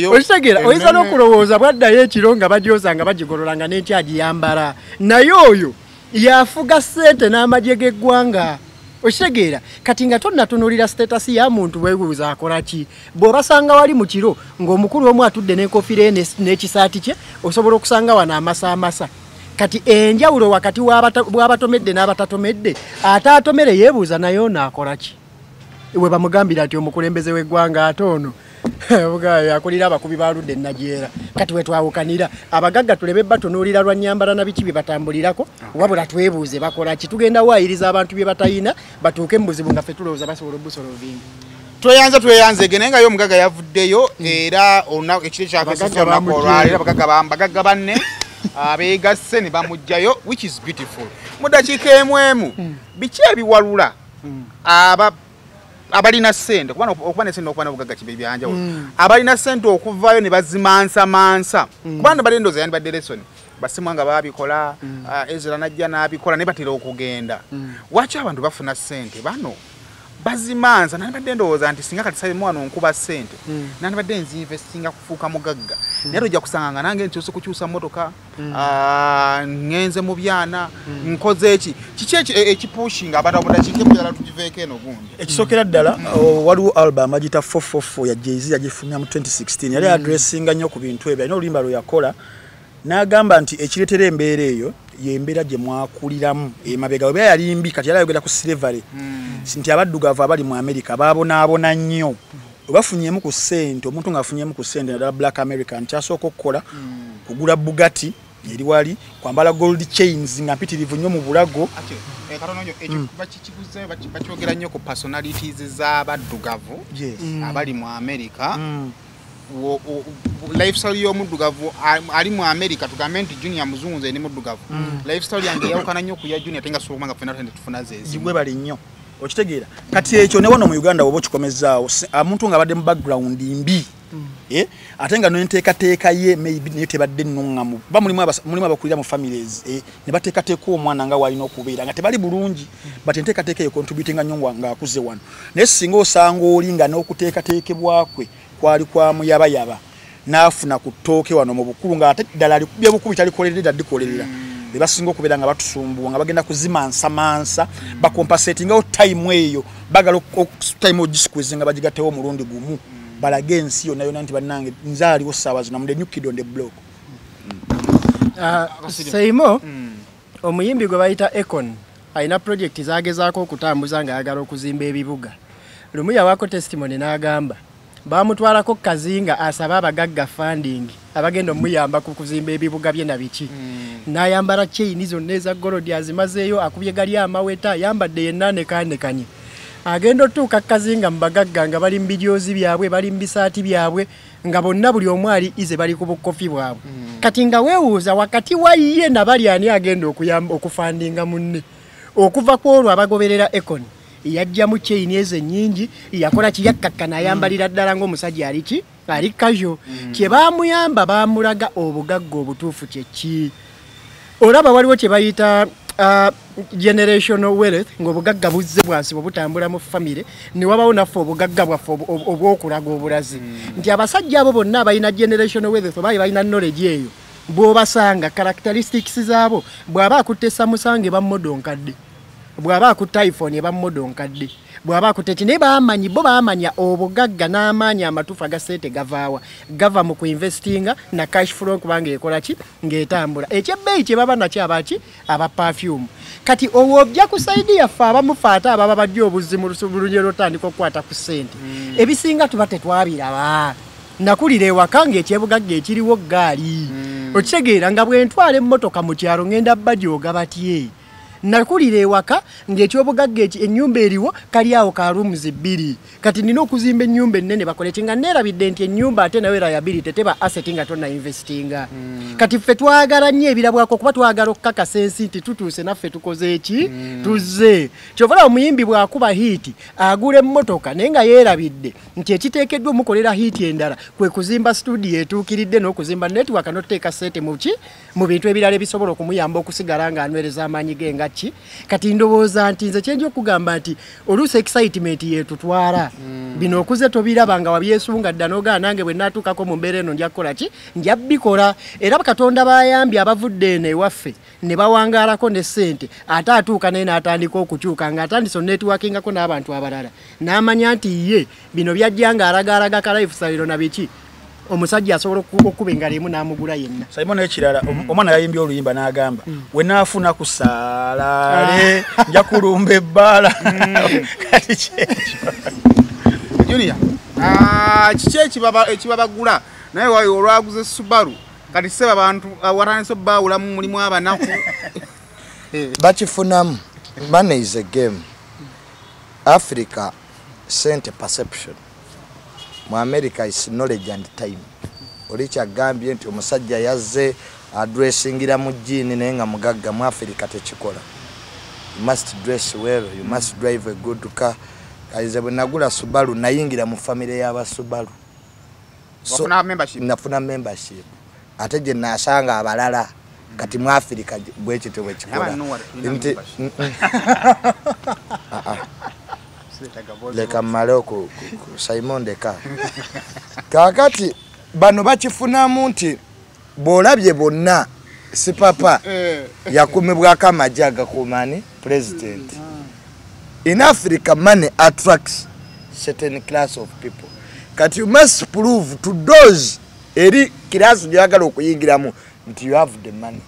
Okitegeera oyinza n'okulowooza bw'addayo ekiro nga bagyoza nga bagigolola nga n'enkya agiyambala. Naye oyo yafuga ssente n'amagye g'eggwanga. Okitegeera kati nga tonnatunuulira status ya muntu weebuuza akola ki? Bw'obasanga wali mu kiro ng'omukulu omu atudde n'enkofiira ye n'ekisaati kye osobola okusanga wano amasaamasa. Kati enjawulo wakati w'abatomedde n'abatatomedde ate atomere yeebuuza naye ono akola ki? We bamugambira nti omukulembeze w'eggwanga ate ono akulira abakubi baludde Najeera. Kati we twawukanira abagagga tuleme batunuulira lwa nnyambala na biki bye batambulirako wabula twebuuze bakola ki? Tugenda waayiriza abantu bye batayina batuuke mu buzibu nga ffe tulowooza basobola obusolovinga. Tweyanze naye nga yo omugaga yavuddeyo era ekiro kyakesesa olunaku olwaleero abagagga banne abeegasse ne bamuggyayo, which is beautiful. Mu ddakiika emu biki ebiwalula abalina ssente, okuba ne ssente okuba n'obugagga kibe byanjawulo, abalina ssente okuvaayo ne bazimansamansa, kubanga bali endowooza yandibadde lesson, Basimwa nga baabikola, Ezra najja n'abikola ne batera okugenda. Waki abantu bafuna ssente bano bazimansa? Nandibadde ndowooza nti singa kati Simon wano nkuba ssente, nandibadde nzinvestinga kufuuka mugagga, naye tojja kusanga nga nange nkyuse kukyusa mmotoka, ngenze mu byana, nkoze eki. Kiki ekipushinga abantu amudakiika ebyala tugiveeko eno gundi? Ekisookera ddala, waliwo album agiyita 444 ya Jay-Z, yagifulumya mu 2016. Yali addressinga nnyo ku bintu ebyo. Alina oluyimba lwe yakola n'agamba nti ekireetera embeera eyo y'embeera gye mwakuliramu emabega, weba yali mbi. Kati yali ayogera ku slavery, nti abaddugavu abali mu America baabonaabona nnyo. Webafunyemu ku ssente, omuntu ng'afunyemu ku ssente, naddala Black American, kyasooka okukola kugula Bugatti eri wali, kwambala gold chains nga mpitirivu nnyo mu bulago. Katono nnyo, ekyo bakikiguzeeyo, bakyogera nnyo ku personalities z'abaddugavu abali mu America. Lifestyle y'omuddugavu ali mu America, tugambe nti Junior muzungu, nze ndi muddugavu, lifestyle yange eyawukana nnyo ku ya Junior, ate nga sobola kubanga ffenna tufuna zeezimu. Zigwebale nnyo, okitegeera? Kati ekyo ne wano mu Uganda woba okikomezaawo, omuntu ng'abadde mu background mbi, ate nga n'enteekateeka ye maybe naye tebadde nnuŋŋamu, ba mulimu abakulira mu families, ne bateekateeka omwana nga walina okubeera nga tebali bulungi, but enteekateeka eyo contributinga nnyo ng'akuze wano. Naye singa osanga oli nga n'okuteekateekebwa kwe kwali kwa muyabayaba, n'afuna ku ttooke wano mu bukulu, ng'ate ddala alikubye bukubi, talikolerera ddikolerera, be basinga okubeera nga batusumbuwa, nga bagenda kuzimansamansa, bacompensatingawo time eyo, bagala time ogisqueeze nga bagigattewo omulundi gumu, balage ensi yonna yonna nti bannange nze aliwo ssaawa zino, I'm the new kid on the block. Seimo, omuyimbi gwe bayita Akon alina project zagezaako okutambuza ng'ayagala okuzimba ebibuga. Lumu yawaako testimony n'agamba bamutwalako kazinga asabe abagagga funding abagenda omuyamba ku kuzimba ebibuga bye na biki, n'ayambala chain zonna eza gold azimazeeyo, akubye gali amaweta, ayambadde yenna nekanekanye, agenda otuuka kazinga mu bagagga nga bali mu bijoozi byabwe, bali mu bisaati byabwe, nga bonna buli omu ali ize, bali ku bukofi bwabwe. Kati nga weewuuza wakati wa ye nabali ani agenda okuyamba okufundinga munne. Okuva ku olwo abagoberera Akon, yajjamu chain ezo ennyingi, yakola kiyakkakkana, ayambalira ddala ng'omusajja ali ki, ali casual. Kye baamuyamba, baamulaga obugagga obutuufu kye ki. Olaba waliwo kye bayita generational wealth, ng'obugagga buzze bwansi bwe butambula mu famire, ne wabawo naffe obugagga bwaffe obw'okulaga obulazi, nti abasajja abo bonna abalina generational wealth oba balina knowledge eyo, bw'obasanga characteristics zaabo, bw'aba akutte Samsung eba model nkadde, bw'aba akutte iPhone eba model nkadde, bw'aba akutte ki, naye bamanyi bo bamanya obugagga n'amaanyi amatuufu aga ssente gavaawa, gava mu kuinvestinga na cash flow, kubanga ekola ki, ng'etambula. Ekyebbeeyi kye baba nakyo abaki aba perfume. Kati olwo ojja ku side yaffe abamufe ate ababa bajja obuzzi mu lunyero otandika okukwata ku ssente, ebisinga tuba tetwabiraba. Nakulira ewaka ng'ekyebugagga ekiriwo ggaali, okitegeera, nga bwe ntwala emmotoka mu kyalo ngenda bajooga batye. Nakulira ewaka ng'ekyobugagga ennyumba eriwo kali awo ka rooms 2, kati nina okuzimba ennyumba ennene bakole ki, nga neerabidde nti ennyumba ate nayo liability, teba asset nga tonna investinga. Kati ffe twagala nnyo ebirabwako, kuba twagala okukakasa ensi nti tutuuse naffe tukoze eki, tuzze. Kyova olaba omuyimbi bw'akuba hit agula emmotoka, naye nga yeerabidde nti ekiteekeddwa omukolera hit endala kwe kuzimba studio etuukiridde n'okuzimba network n'okuteeka ssente mu ki, mu bintu ebirala ebisobola okumuyamba okusigala ng'anywereza amaanyi ge nga ki. Kati ndowooza nti nze kyenja okugamba nti oluusi excitement yeetutwala, bino okuze tobiraba nga wabyesunga dda, n'ogaa nange bwe naatuukako mu mbeera eno nja kukola ki, nja bbikola. Era Katonda bayambye abavudde eno ewaffe ne bawangaalako ne ssente, ate atuuka naye n'atandika okukyuka ng'atandise onetworkingako n'abantu abalala, n'amanya nti ye bino byajja ng'alagaalaga ka lifestyle na biki, omusajja asobola okuba engalo emu n'amugula yenna. Simon, ekirala, omwana yayimbye oluyimba n'agamba we naafuna ku saalale nja kulumba ebbaala. Kati kyekyo. Junior, kiki ekibabagula? Naye wayo olwaguze Subaru, kati seba abantu watandise obbaawulamu, mulimu abanaku. Bakifunamu. Money is a game. Africa Sente perception. Mu America is knowledge and time. Oli kyagambye nti omusajja yazze adressingira mu jjiini naye nga mugagga, mu Africa tekikola. You must dress well, you must drive a good car. Kaize bwe nagula Subaru nayingira mu family y'aba Subaru. So, nafuna membership. Ate gye nasanga abalala kati mu Africa bwekityo bwe kikola. Nti leka mmale ku Simon Deka. Kaakati bano bakifunamu nti bw'olabye bonna si papa yakumibwako amagye agakuumani president. In Africa money attracts certain class of people. Kati you must prove to those eri class gy'oyagala okuyingiramu nti you have the money.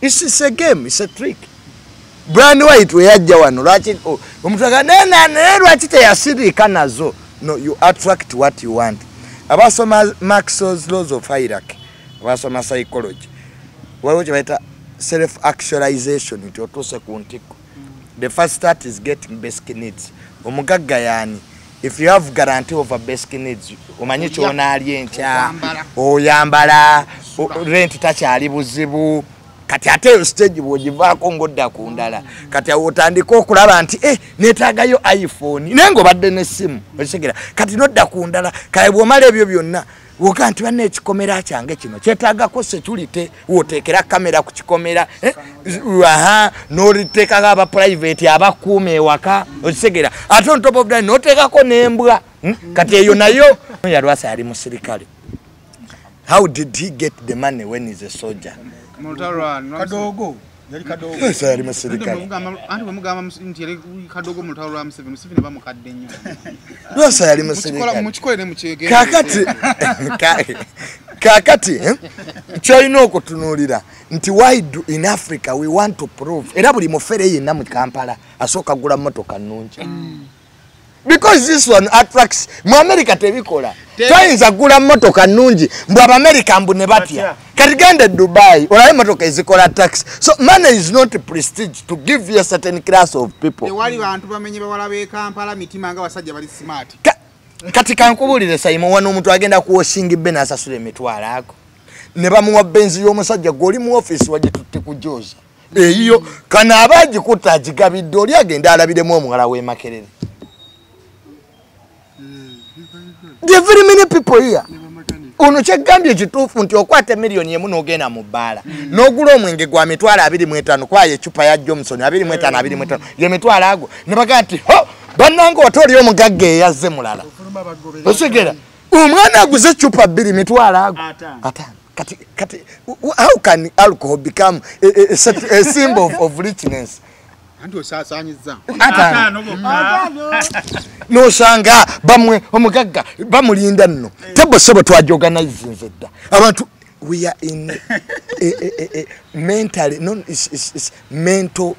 It's a game, it's a trick. Brian White we yajja wano lwaki omuntu agamba naye lwaki teyasirika nazo. No, you attract what you want. Abasoma Maxwell's laws of hierarchy, abasoma psychology, waliwo kye bayita self actualization nti otuuse ku ntikko. The first start is getting basic needs. Omugagga yaani if you have guarantee over basic needs, omanyi ky'onaalya enkya, oyambala, rent takyali buzibu. Kati ate eyo stage bw'ogivaako ng'odda ku ndala. Kati awo otandika okulaba nti neetaagayo iPhone naye ng'obadde n'essimu, okitegera. Kati n'odda ku ndala, kale bw'omala ebyo byonna woga nti banne ekikomera kyange kino kyetaagako security, w'oteekera kamera ku kikomera, n'oliteekako aba private abakuuma ewaka, okitegera. Ate on top of that n'oteekako n'embwa. Kati eyo nayo Lwasa yali musirikale. How did he get the money when he's a soldier? Kadogo. Yali kadogo. Lwasa yali musirikale. Anti bwemugamba nti yali kadogo mu lutalo lwa Museveni, Museveni bamukadde nnyo. Lwasa yali musirikale. Mukikole ne mukyegende. Kakati kyolina okutunuulira nti why do in Africa we want to prove, era buli mufere yenna mu Kampala asooka kugula mmotoka nnungi. Because this one attracts. Mu America tebikola. Toyinza kugula mmotoka nnungi mbu Abamerika mbu ne batya. Kati genda Dubai olabe emmotoka ezikola tax. So money is not prestige to give you a certain class of people. Tewali bantu bamenye bawala b'e Kampala mitima nga basajja bali smart. Kati kankubuulire Simon, wano omuntu agenda ku washing be n'asasula emitwalo ago. Ne bamuwa benzi y'omusajja gw'oli mu office wagitutte kujoza. Eyiyo kano aba agikutte agigabidde oli agenda alabiremu omuwala w'e Makerere. There are very many people here. Ono kyegambye kituufu nti okwata miliyoni emu n'ogenda mu bbaala n'ogula omwenge gwa 25,000 kwayo eccupa ya Johnson 25 25 ye mitwalo ago ne bagamba nti ho bannange wate oli omugagga eyazze mulala. Osigera omwana aguze eccupa 2 mitwalo ago ataano. Kati how can alcohol become a symbol of richness? Anti osaasaanyizza. N'osanga bamwe omugagga bamulinda nno. Tebo sebo twajoganizinze dda. Abantu we are in a mentally no it's mental.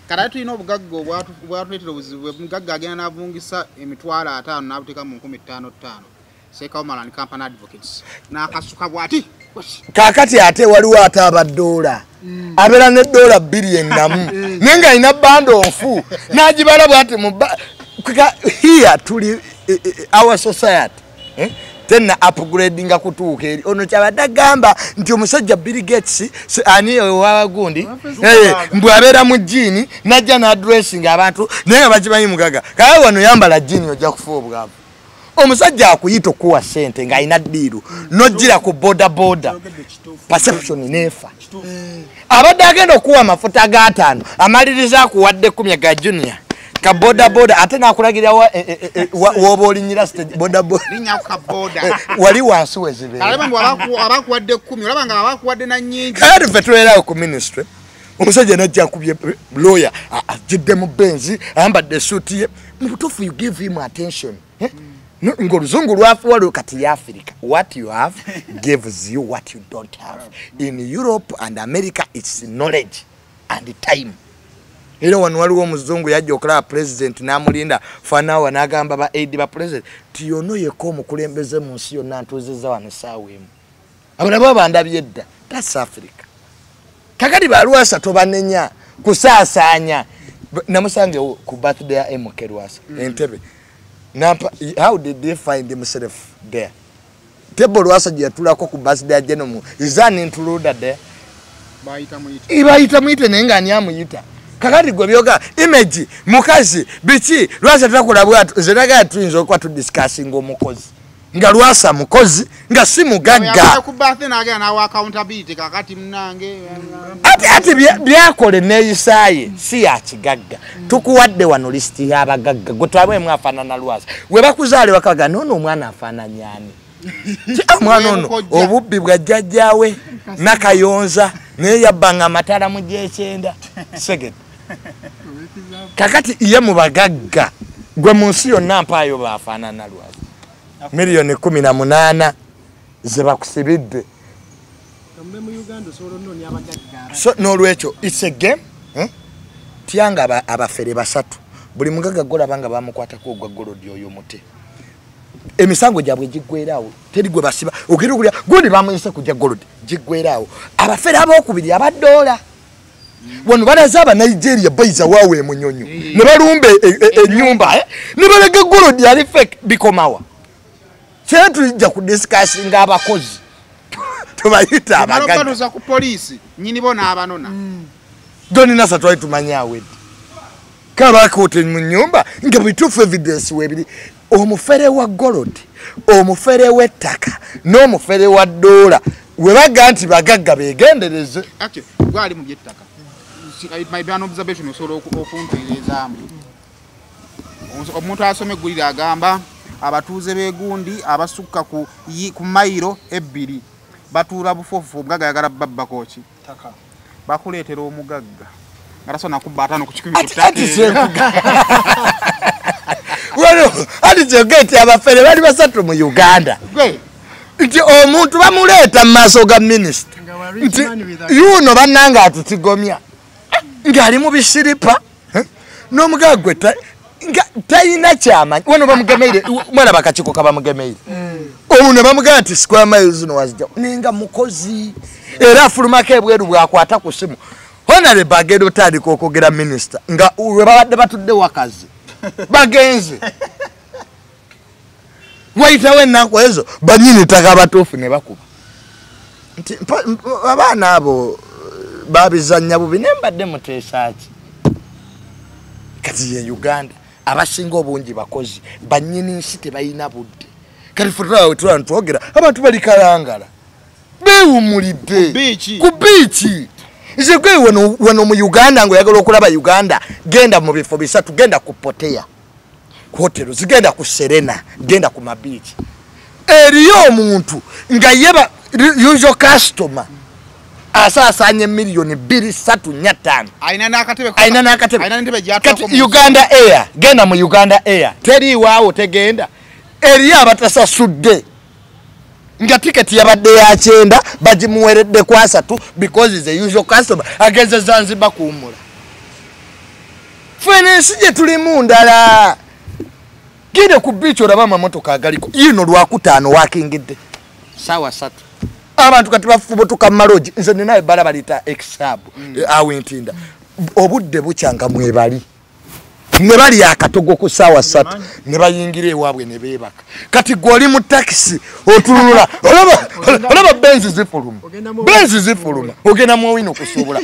Kati tulina obugagga obwatuleetera obuzibu. Omugagga agenda n'avungisa emitwalo 5 n'abuteeka mu 5,500. Seekawo Malan Company Advocates. N'akasuka bw'ati. Kaakati ate waliwo ate abadoola. Abeera ne dola 2 ennamu. Naye ng'alina bando nfu. N'agibala bw'ati mu here tuli our society. Tena upgradinga kutuuka eri. Ono kyabadde agamba nti omusajja Bill Gates ani owagundi mbu abeera mu jjiini n'ajja n'addressinga abantu naye nga bakimanyi mugagga. Kale wano yambala jjiini ojja kufa obwavu. Omusajja akuyita okuwa ssente ng'alina ddiiru n'ojjira ku boda boda perception neefa. Abadde agenda okuwa amafuta ga 5 amaliriza akuwadde 10 ga junior ka boda boda ate n'akulagira w'oba olinyira stage boda boda. Linnya ku ka boda. Wali wansi we zibeera. Alaba mbu abakuwadde 10 olaba nga abakuwadde na nnyingi. Kale ffe tubeerawo ku ministry. Omusajja n'ajja akubye lawyer ajjidde mu Benz ayambadde essuuti ye. Mu butuufu you give him attention. Ng'oluzungu lwafuwa kati ya Africa. What you have gives you what you don't have. In Europe and America it's knowledge and time. Era wano waliwo omuzungu yajja okulaba president n'amulinda fanawa n'agamba ba aid ba president ti yono yekka omukulembeze mu nsi yonna ntuuzizza wano essaawa emu. Abo nabo bandabye dda. That's Africa. Kakati ba Lwasa tobanenya kusaasaanya. Namusange ku birthday ya MK Lwasa Entebbe. Nampa, how did they find himself there? Table Lwasa gye yatulako ku birthday ya Genomu, is an intruder there? Bayita muyite naye nga ani amuyita? Kakati gwe byoga image mukazi biki Lwasa takola bwatu nze nagala tuyinza okuba tudiscussinga omukozi nga Lwasa mukozi nga si mugagga. Ate byakola enneeyisaaye si ya kigagga. Tukuwadde wano lisiti y'abagagga gwe twabwemu afaanana Lwasa. We bakuzaale bakaga noono omwana afaananya ani? Omwana ono obubbi bwa jjajjaawe Nakayonza naye yabbanga amatala mu gy'ekyenda. Segede. Kakati ye mu bagagga gwe mu nsi yonna mpaayo baafaanana Lwasa. 18 million ze bakusibidde. So n'olwekyo it's a game. Tyanga abafere basatu buli mugagga golaba nga bamukwatako ogwa golodi oyo mute. Emisango gyabwe giggweeraawo teri gwe basiba ogenda okulya gundi bamuyise kujja golodi giggweeraawo. Abafere abookubiri abadoola wano balaze aba Nigeria bayiza waawe emunyonyo ne balumba ennyumba ne balaga golodi ali fake bikomawa. Kyetujja kudiscussinga abakozi tubayita abagagga ku poliisi nnyini bo n'abanona. Doni Nasa twali tumanye awedde kabakote mu nnyumba nga bituufu evidence weebiri. Omufere wa golodi, omufere w'ettaka n'omufere wa ddoola we baga nti bagagga beegendereze. Actually, gwali mu by'ettaka. It might be an observation osobola okuntereezaamu. Omuntu asoma eggulire agamba abatuuze b'egundi abasukka ku mayiro 2 batuula bufuufu omugagga ayagala babbako ki? Ttaka. Bakuleetera omugagga nga tasobola nakubba 5 ku 100 ku ttaka. Wano ati kyogeti abafere bali basatu mu Uganda. Nti omuntu bamuleeta mu maaso ga minisita nti yuno bannange atutigomya ng'ali mu bisiripa n'omugagga gwe nga talina kyamanyi. Wano bamugemeire mwana bakakiiko kabamugemeire omu ne bamugamba nti square miles zino wazijja naye nga mukozi era afulumako ebweru bw'akwata ku ssimu. Honorable agenda otandika okwogera minisita nga we babadde batudde wakazi bagenze wayitawo ennaku ezo bannyini ttaka abatuufu ne bakuba nti abaana abo babizannya bubi naye mbadde muteesa ki? Kati ye Uganda abasinga obungi bakozi bannyini nsi tebalina budde. Kati ffe tulaba twogera abantu bali Kalangala beewummulidde ku biiki. Nze gwe wano mu Uganda ng'oyagala okulaba Uganda genda mu bifo bisatu, genda ku Potea ku hotelo, zigenda ku Serena, genda ku mabiiki. Eriyo omuntu nga yeba usual customer asaasaanye 2 3 4 5 alina n'akatebe alina n'akatebe alina n'entebe gy'atuulako. Kati Uganda Air, genda mu Uganda Air teriiwaawo tegenda. Eriyo abatasasudde nga tiketi yabadde ya 90 bagimuweredde ku 30 because is a usual customer agenze Zanzibar kuwummula. Ffe n'ensi gye tulimu ndala. Genda ku beach olaba amamotoka agaliko yino Lwakutaano wakingidde 3:00 abantu kati bafubutuka mu malogi. Nze ninayo ebbala baliyita Exhub awo Entinda obudde bukyanga mwebali ne bali akatogo ku 3:00 ne bayingira ewaabwe ne beebaka. Kati gwe oli mu takisi otulula olaba benzi zifuluma benzi zifuluma ogenda mu Owino kusuubula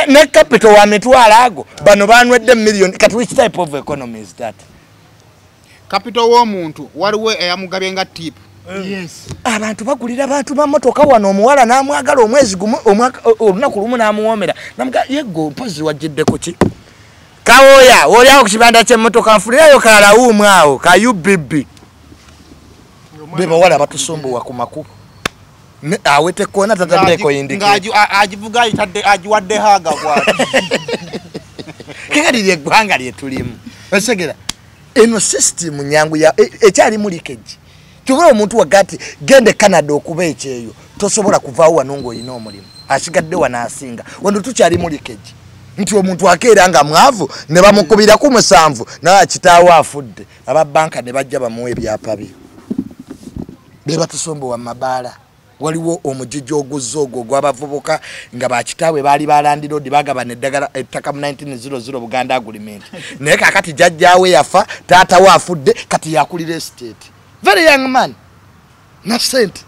ne capital wa mitwalo ago bano banywedde million. Kati which type of economy is that? Capital w'omuntu waliwo eyamugabye nga tip. Yes. Abantu bagulira abantu bamotoka wano omuwala n'amwagala omwezi gumu olunaku lumu n'amuwoomera namuga yeggo mpozi wajjiddeko ki? Kawoya oli awo ku kibanda ky'emmotoka nfunirayo kalawuumu awo ka UBB. Be bawala batusumbuwa ku makubo awete kona tataddeko indike agivuga agiwadde haga bw'ati. Kekati lyeggwanga lye tulimu osegera eno system nyangu ya ekyalimu leakage. Kyokka omuntu wagati gende Canada okuba ekyeyo tosobola kuvaawo wano ng'olina omulimu asigadde wano asinga wano tukyalimu leakage. Nti omuntu akeera nga mwavu ne bamukubirako 7 naye kitaawe afudde aba banka ne bajja bamuwa ebyapa bye be batusumbuwa mu mabaala. Waliwo omujiji oguzza ogwo ogw'abavubuka nga bakitaabwe baali balandiroodi bagabana eddagala ettaka mu 1900 Buganda Agreement. Naye kaakati jjajjaawe yafa, taata we afudde, kati yakulira estate. Very young man na sente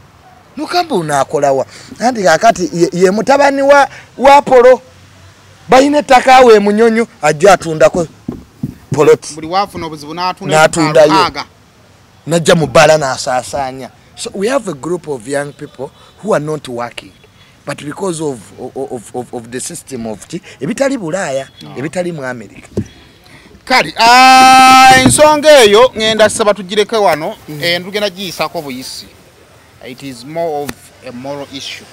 nukamba onaakolawa anti kaakati ye mutabani wa Apollo balina ettaka awo e Munyonyo ajja atundako poloti. Buli waafuna obuzibu n'atundayo najja mu bbaala n'asaasaanya. So we have a group of young people who are not working, but because of the system of ebitali Bulaya, ebitali mu America. Kale ensonga eyo ngenda saba tugireke wano, tugenda giyisako buyisi. It is more of a moral issue.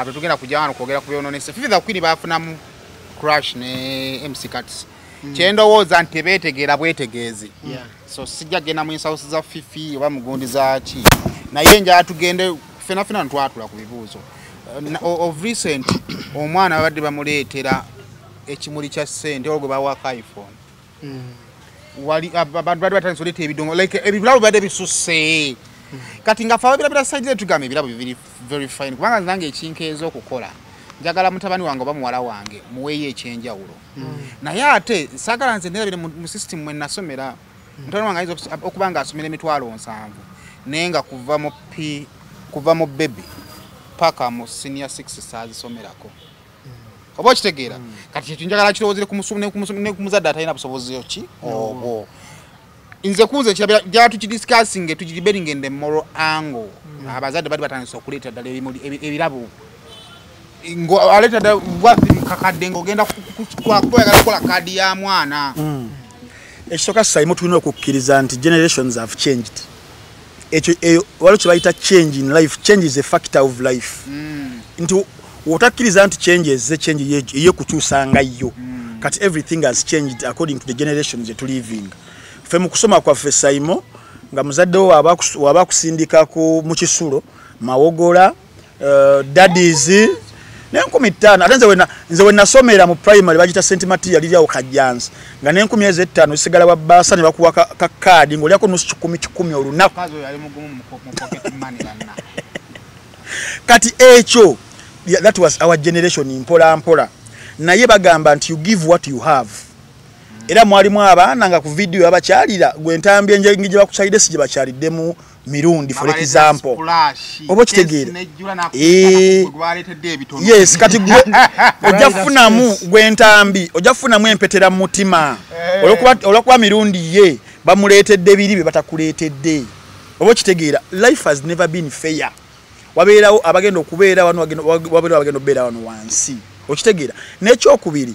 Tetugenda kujja wano kwogera ku byononese. Fifi the Queen baafunamu crash ne MC Kats. Kyendowooza nti tebeetegeera bwetegeezi. So sijja genda mu nsawusi za Fifi oba mugundi za ki, naye njala tugende ffena ffena ntwatula ku bibuuzo. Of recent omwana babadde bamuleetera ekimuli kya ssente olwo gwe bawaako iPhone. Wali abantu badde batandise oleeta ebidongo like ebirabo bibadde bisusse. Kati nga ffe ababirabira side ze tugamba ebirabo bibiri very fine, kubanga nange ekinkeeza okukola njagala mutabani wange oba muwala wange muweeyo ekyenjawulo. Naye ate saagala nze nerabire mu system mwe nasomera. Mutabani wange ayinza okuba nga asomera 700,000 naye nga kuva mu P, kuva mu baby paka mu senior 6 saazisomerako. Oba okitegeera? Kati ekyo njagala kirowoozere ku muzadde atalina busobozi ki obwo. Nze kunze kirabira gyala tukidiscussinge tugidebating in the moral angle. Abazadde bali batandise okuleeta ddala ebirabo aleeta ddala kakadde ng'ogenda kukola kukola kaadi ya mwana. Ekisooka Simon tulina okukkiriza nti generations have changed. Ekyo waliwo kye bayita change in life. Change is a factor of life. Nti wotakkiriza nti change ezze, change ey'okukyusanga yo. Kati everything has changed according to the generations that we living. Ffe mu kusoma kwaffe Simon nga muzadde wo waba akusindika mu kisulo Mawogola, Daddies n'5,000. Ate nze we nasomera mu primary bagita St Matia liri awo Kajjansi nga n'5,000 zisigala wa bbaasa ne bakuwa ka kaadi ng'olyako nusu 1,000 olunaku. Kati ekyo that was our generation mpola mpola. Naye bagamba nti you give what you have. Era mwalimu abaana nga ku video abakyalira gwe entambi enjengi gye bakukyalidde si gye bakyaliddemu mirundi, for example. Oba okitegeera? Yes, kati gwe ojja kufunamu gwe entambi, ojja kufunamu empetera mu mutima. Olwokuba mirundi ye bamuleetedde biri bye batakuleetedde. Oba okitegeera? Life has never been fair. Wabeerawo abagenda okubeera wano, wabeerawo abagenda okubeera wano wansi. Okitegeera? N'ekyokubiri,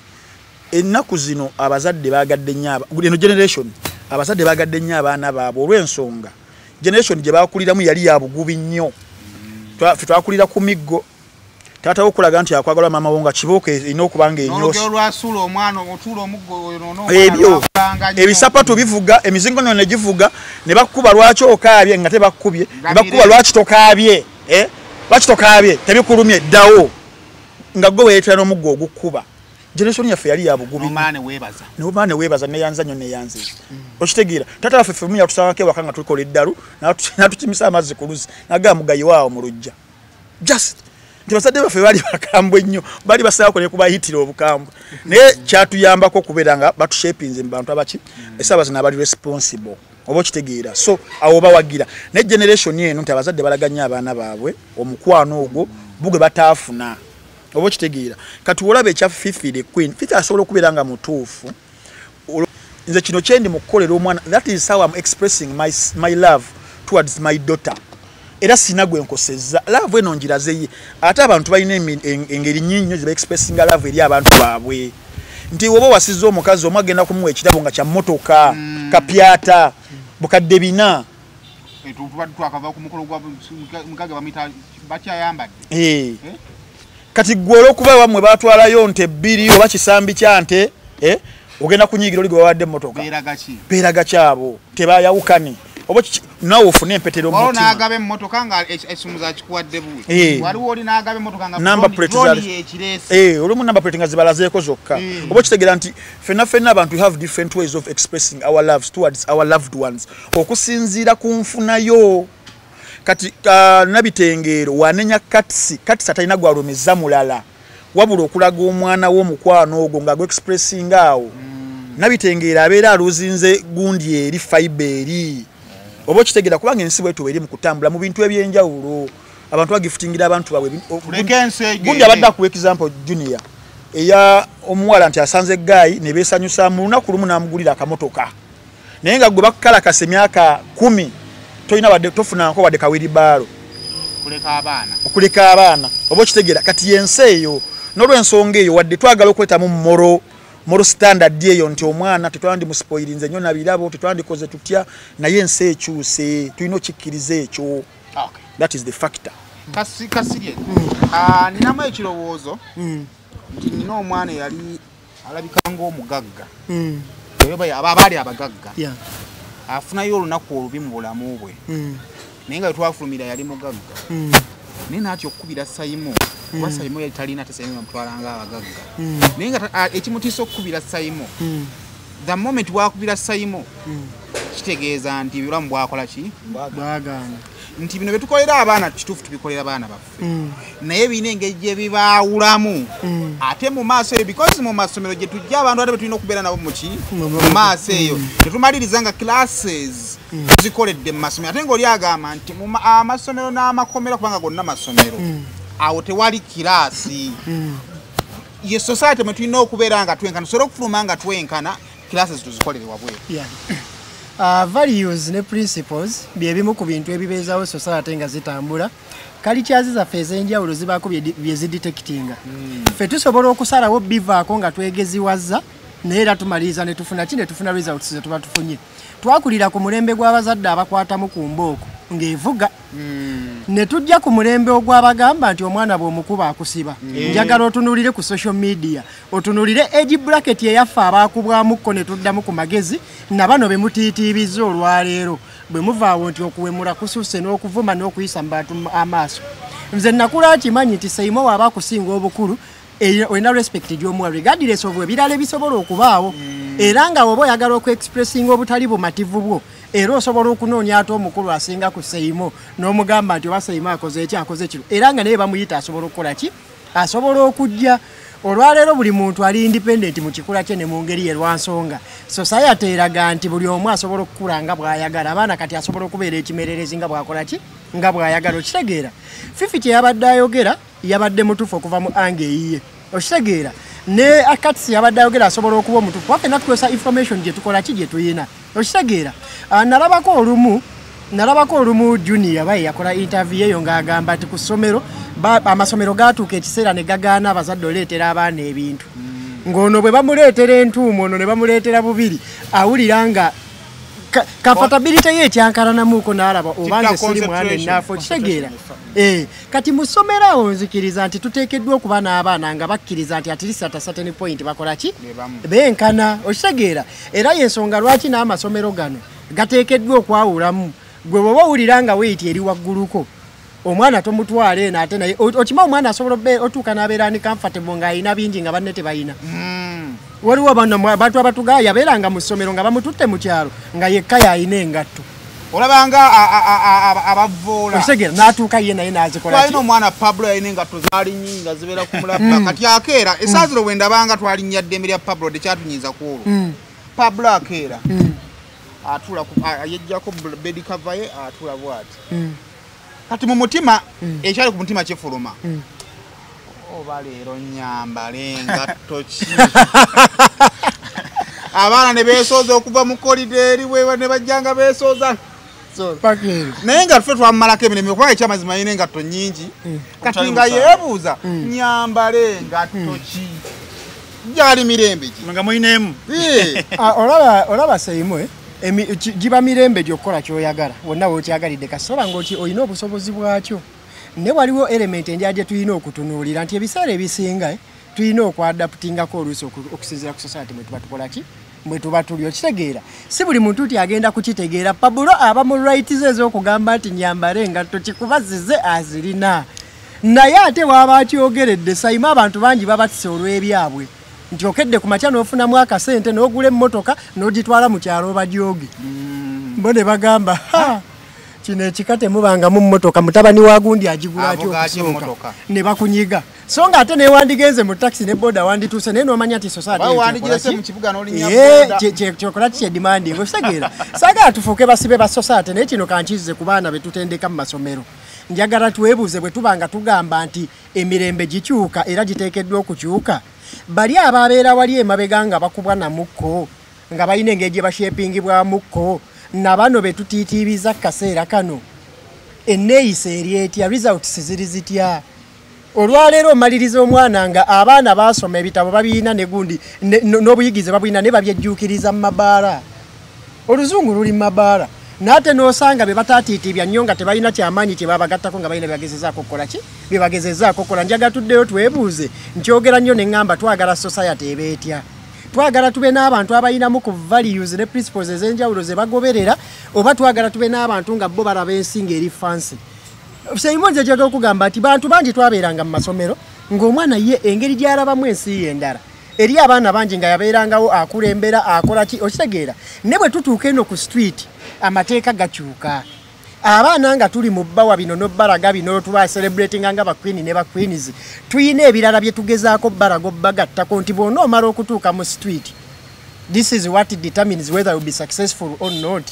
ennaku zino abazadde baagadde nnyo eno generation, abazadde baagadde nnyo abaana baabwe olw'ensonga generation gye baakuliramu yali ya bugubi nnyo. Ffe twakulira ku miggo. Taata wo okulaga nti akwagala maama wo nga kibooko erina okuba nga enyoose. Ebyo ebisapatu bivuga, emizingo nno ne givuga, ne bakukuba lwaki okaabye nga tebakukubye, ne bakukuba lwaki tokaabye, lwaki tokaabye, tebikulumye, ddawo. Nga gwe weeyetera n'omuggo ogukkuba. Generation yaffe yali ya bugubi. N'omala ne weebaza neyanza nnyo neyanziza. Okitegeera? Taata waffe ffe yatusangako ewaka nga tulikola eddalu, n'atukimisa amazzi ku luzzi, n'agamba mugayiwaawo mu luggya. Just nti bazadde baffe baali bakambwe nnyo, baali basaako ne kubayitira obukambwe. Naye kyatuyambako okubeera nga batushapinze mu bantu abaki, essaawa zino abali responsible. Oba okitegeera? So awo bawagira. Naye generation eno nti abazadde balaga nnyo abaana baabwe omukwano ogwo bugwe bataafuna. Oba okitegeera? Kati olaba ekya Fifi the Queen, Fifi asobola okubeera nga mutuufu. Nze kino kyendi mu kukolera omwana, that is how I'm expressing my love towards my daughter. Era sina gwe nkosezza, love eno ngiraze ye. Ate abantu balina engeri nnyingi nnyo gye ba-expressinga love eri abantu baabwe. Nti woba owasizza omukazi omu agenda kumuwa ekirabo nga kya mmotoka, kapyata, bukadde 400. Twakava ku mukolo gwa mugaga bamuyita bakyayambadde. Kati gwe olw'okuba wammwe baatwalayo nte 2 oba kisambi kya nte, ogenda kunyiigira oli gwe bawadde emmotoka. Beeraga ki abo? Tebayawukane. Oba naawe ofune empetero mu mutima. Waliwo n'agaba emmotoka nga essimu zakikuwadde buwi. Waliwo oli n'agaba emmotoka nga number plate yekireese. Olumu number plate nga zibalazeeko zokka. Oba okitegeera nti ffenna ffenna abantu we have different ways of expressing our loves towards our loved ones. Okusinziira ku nfunayo. Kati Nabitengeero wanenya Katsi, Katsi atalina gwalumizza mulala, wabula okulaga omwana w'omukwano ogwo nga gwe-expressinga awo. Nabitengeero abeera aluzinze gundi eri fiber eri. Oba okitegeera, kubanga ensi bwetu eri mu kutambula mu bintu ebyenjawulo, abantu bagifutingira abantu baabwe. Gundi abadde akuwa example Junior eya omuwala nti asanze guy ne beesanyusa mu lunaku lumu n'amugulira akamotoka, naye nga gwe bakukalakasa emyaka 10 tolina wadde tofunanko wadde kawiribaalo okuleka abaana. Oba okitegeera, kati yensi eyo n'olwensonga eyo wadde twagala okwetamu moral standard eyo nti omwana tetwandimuspoilinze nnyo na birabo, tetwandikoze tutya, naye ensi ekyuse, tulina okikkiriza ekyo. That is the factor. Kasirye, ninamu ekirowoozo nti nina omwana eyali alabika ng'omugagga, abaali abagagga, afunayo olunaku olubi mu bulamu bwe, naye nga twafulumira yali mugagga, naye n'atya okukubira Saimo, kuba Saimo yali talina, ate Saimo bamutwalanga abagagga, naye nga ekimutiisa okukubira Saimo, the moment bwakubira Saimo kitegeeza nti obulamu bwakola ki? Bwagaana. Nti bino byetukolera abaana kituufu tubikolera abaana baffe, naye birina engeri gye bibaawulamu ate mu maaso eyo, because mu masomero gye tujja abantu ate betulina okubeera nabo muki mu maaso eyo, tetumaliriza nga classes zikoledde mu masomero, ate ng'oli agamba nti amasomero n'amakomera kubanga gonna masomero, awo tewali kiraasi. Ye society mwe tulina okubeera nga twenkana, tusobole okufuluma nga twenkana, classes tuzikolere wabweru. Values ne principles bye bimu ku bintu ebibeezawo society nga zitambula. Cultures zaffe ez'enjawulo zibaako bye zidetectinga. Ffe tusobola okusalawo bivaako nga twegeziwazza, naye era tumaliriza ne tufuna ki? Ne tufuna results ze tuba tufunye. Twakulira ku mulembe gw'abazadde abakwatamu ku mbooko ng'evuga, ne tujja ku mulembe ogw'abagamba nti omwana bw'omukuba akusiba. Njagala otunuulire ku social media, otunuulire age bracket eyaffe abaakubwamukko ne tuddamu ku magezi, na bano be mutiitiibizza olwaleero bwe muvaawo nti okuwemula kususse n'okuvuma n'okuyisa mu bantu amaaso. Nze nakula kimanyi nti Saimo waaba akusinga obukulu, olina respect gy'omuwa regardless of ebirala ebisobola okubaawo, era nga woba oyagala okuexpressinga obutali bumativu bwo, era osobola okunoonya ate omukulu asinga ku Saimo n'omugamba nti oba Saimo akoze eki, akoze kino, era nga naye bamuyita asobola okukola ki, asobola okujja. Olwaleero buli muntu ali independent mu kikula kye ne mu ngeri ye, lwansonga society eraga nti buli omu asobola okukula nga bw'ayagala. Abaana kati asobola okubeera ekimererezi nga bw'akola ki, nga bw'ayagala. Okitegeera, Fifi kye yabadde ayogera yabadde mutuufu okuva mu ange eyiye, okitegeera, ne Akatsi yabadde ayogera asobola okuba omutuufu, kuba ffenna tukozesa information gye tukola ki, gye tuyina. Okitegeera, nalabako olumu Junior baye yakola interview eyo ng'agamba nti ku ssomero amasomero gatuuka ekiseera ne gagaana abazadde oleetera abaana ebintu, ng'ono bwe bamuleetera entuumu, ono ne bamuleetera bubiri, awulira nga comfortability ye ekyankalanamuuko n'alaba oba nze siri mwana ennaafu. Okitegeera, kati mu ssomero awo nzikiriza nti tuteekeddwa okuba n'abaana nga bakkiriza nti at least at a certain point bakola ki, benkana. Okitegeera, era yensonga lwaki n'amasomero gano gateekeddwa okwawulamu. Gwe bw'oba owulira nga weight eri wagguluko, omwana tomutwala eno, ate naye okima omwana asobola otuuka n'abeera ni comfortable ng'alina bingi nga banne tebalina. Waliwo bano abantu abatugaa yabeeranga mu ssomero nga bamututte mu kyalo nga yekka yalina engatto. Olabanga abavoola. Okitegeera, n'atuuka ye naye n'azikola ki? Twalina omwana Pablo, yalina engatto zaali nyingi nga zibeera ku mulabba. Kati akeera esaaziro bwe ndabanga twalinnya ddembe lya Pablo tekyatunyiiza ku olwo. Pablo akeera atuula yeggyako bed cover ye, atuula bw'ati. Kati mu mutima ekyali ku mutima kifuluma, oba leero nyambale engatto ki? Abaana ne beesooza okuva mu corridor eri ne bajja nga beesooza, Paka ero. Naye nga ffe twamumalako emirembe kubanga ekyamazima yina engatto nnyingi. Kati nga yeebuuza nyambale engatto ki, gyali mirembe ki? Nga mulineemu. Ah, olaba Saimo, giba mirembe gy'okukola ky'oyagala wonna w'okyagalidde, kasita nga olina obusobozi bwakyo. Naye waliwo element endala gye tulina okutunuulira nti ebiseera ebisinga tulina okwadaptingako oluusi okusinziira ku society mwe tuba tukola ki, mwe tuba tuli. Okitegeera, si buli muntu nti agenda kukitegeera. Pablo aba mu right ze ez'okugamba nti nyambale engatto kikuba zize azirina, naye ate waaba akyogeredde Saimo, abantu bangi babatise olw'ebyabwe nti okedde ku makya n'ofunamu akasente n'ogula emmotoka n'ogitwala mu kyalo obajooge, bo ne bagamba, "Ha, Kino ekika temubangamu mmotoka, mutabani wa gundi agigula atya okusooka ne bakunyiga. So nga ate newandigenze mu taxi ne boda wandituuse, naye n'omanya nti society kyokola ki kyedimanding, okitegeera? Saagala tufuuke basibe ba society, naye kino kankize ku baana be tutendeka mu masomero. Njagala twebuuze bwe tuba nga tugamba nti emirembe gikyuka era giteekeddwa okukyuka, bali ababeera wali emabega nga bakubwa namukko, nga balina engeri gye bashepingibwamukko, na bano be tutiitiibiza kaseera kano, enneeyisa eri etya, results ziri zitya? Olwaleero omaliriza omwana nga abaana baasoma ebitabo babirina ne gundi n'obuyigize babulina, ne babyejjuukiriza mu mabaala. Oluzungu luli mu mabaala. N'ate n'osanga be bataatiitiibya nnyo nga tebalina kyamaanyi kye babagattako, nga balina bye bagezezaako okukola ki? Bye bagezezaako okukola. Njagala tuddeyo twebuuze, nkyogera nnyo ne ŋŋamba twagala society eba etya? Twagala tube n'abantu abalinamu ku values ne principles ez'enjawulo ze bagoberera, oba twagala tube n'abantu nga bo balaba ensi ng'eri fancy? Seimu nze kyagala okugamba nti bantu bangi twabeeranga mu masomero ng'omwana ye engeri gy'alabamu ensi ye endala. Eri abaana bangi nga yabeerangawo akulembera, akola ki, okitegeera? Ne bwe tutuuka eno ku street, amateeka gakyuka. Abaana nga tuli mu bbawa bino n'obbalaga bino tuba celebratinga nga baqueen ne baqueens, tuyina ebirala bye tugezaako bbalaga obbagattako nti bw'onoomala okutuuka mu street, this is what determines whether you'll be successful or not.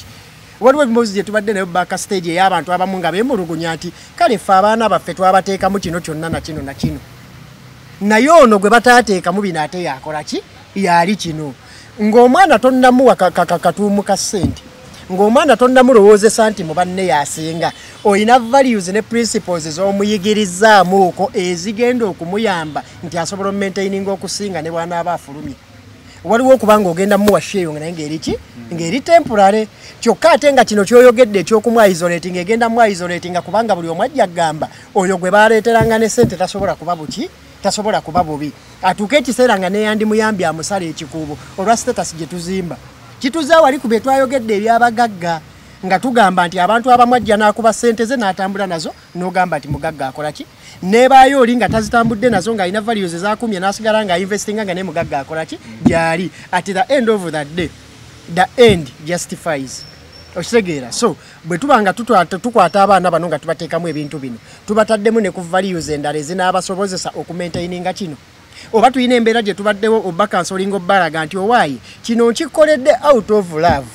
Waliwo emboozi gye tubadde nayo back stage ey'abantu abamu nga beemulugunya nti kale ffe abaana baffe twabateekamu kino kyonna na kino na kino, naye ono gwe bataateekamu bino ate yakola ki? Yali kino. Ng'omwana tonnamuwa katuumu ka ssente, ng'omwana tonnamulowoozesa nti mu banne yasinga, olina values ne principles z'omuyigirizaamuuko ezigenda okumuyamba nti asobola omaintaininga okusinga ne bw'anaaba afulumye. Waliwo okuba nga ogenda muwa sheeyo naye ng'eri ki? Ng'eri temporary. Kyokka ate nga kino kyoyogedde ekyokumu isolating, egenda mu isolating kubanga buli omu ajja kugamba oyo gwe baleeteranga ne ssente tasobola kuba buki, tasobola kuba bubi. Atuuke ekiseera nga neyandimuyambye amusala ekikuubo olwa status gye tuzimba. Kituza wali ku bye twayogedde ebyabagagga, nga tugamba nti abantu abamu ajja n'akuba ssente ze n'atambula nazo, n'ogamba nti mugagga akola ki? Nebaayo oli nga tazitambudde nazo, ng'alina values ezakumye n'asigala nga investinga, nga ne mugagga akola ki? Gyali. At the end of the day, the end justifies, okitegeera? So bwe tuba nga tukwata abaana bano nga tubateekamu ebintu bino, tubataddemu ne ku values endala ezinaabasobozesa okumaintaininga kino, oba tulina embeera gye tubaddewo oba counselling obbalaga nti owaayi kino nkikoledde out of love,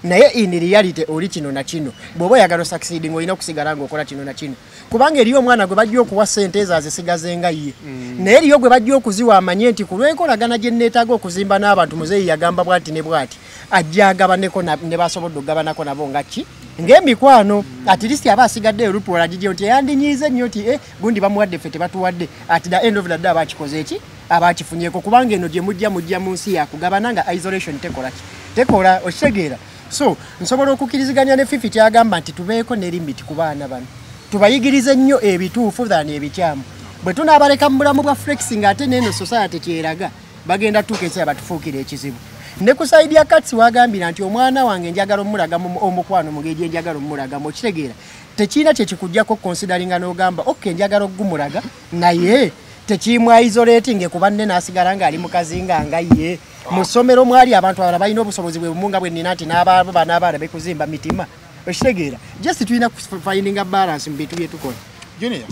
naye in reality oli kino na kino, bw'oba oyagala osucceeding olina okusigala ng'okola kino na kino. Kubanga eriyo omwana gwe bajja okuwa ssente ezo azisigaze nga ye, naye eriyo gwe bajja okuziwa amanye nti ku lw'enkolagana gye neetaaga okuzimba n'abantu, muzeeyi yagamba bw'ati ne bw'ati, ajja agabaneko ne basobodde okugabanako nabo nga ki? Ng'emikwano. At least aba asigadde olupola gigyo nti eyandinyiize nnyo nti gundi bamuwadde, ffe tebatuwadde. At the end of the day aba akikoze ki? Aba akifunyeeko, kubanga eno gye mujja, mujja mu nsi yakugabana, nga isolation tekola ki? Tekola, okitegeera? So nsobola okukkiriziganya ne Fifi kyagamba nti tubeeko ne limit ku baana bano, tubayigirize nnyo ebituufu than ebikyamu. Bwe tunaabaleka mu bulamu bwa flexing, ate n'eno society kyeraga, bagenda tuuka ensi batufuukira ekizibu. Ne ku side ya Kats wagambira nti omwana wange njagala omulaga omukwano mu ngeri gye njagala omulagamu, okitegeera? Tekiina kyekikugjako consideringa n'ogamba ok, njagala okugumulaga, naye tekimu isolating ku banne n'asigala ng'ali mu kazinga nga ye mu ssomero mwali abantu abalala balina obusobozi bwe bumu nga bwe nnina, nti n'abaabo bano bekuzimba mitima, okitegeera? Just tulina findinga balance mu bintu bye tukola. Junior,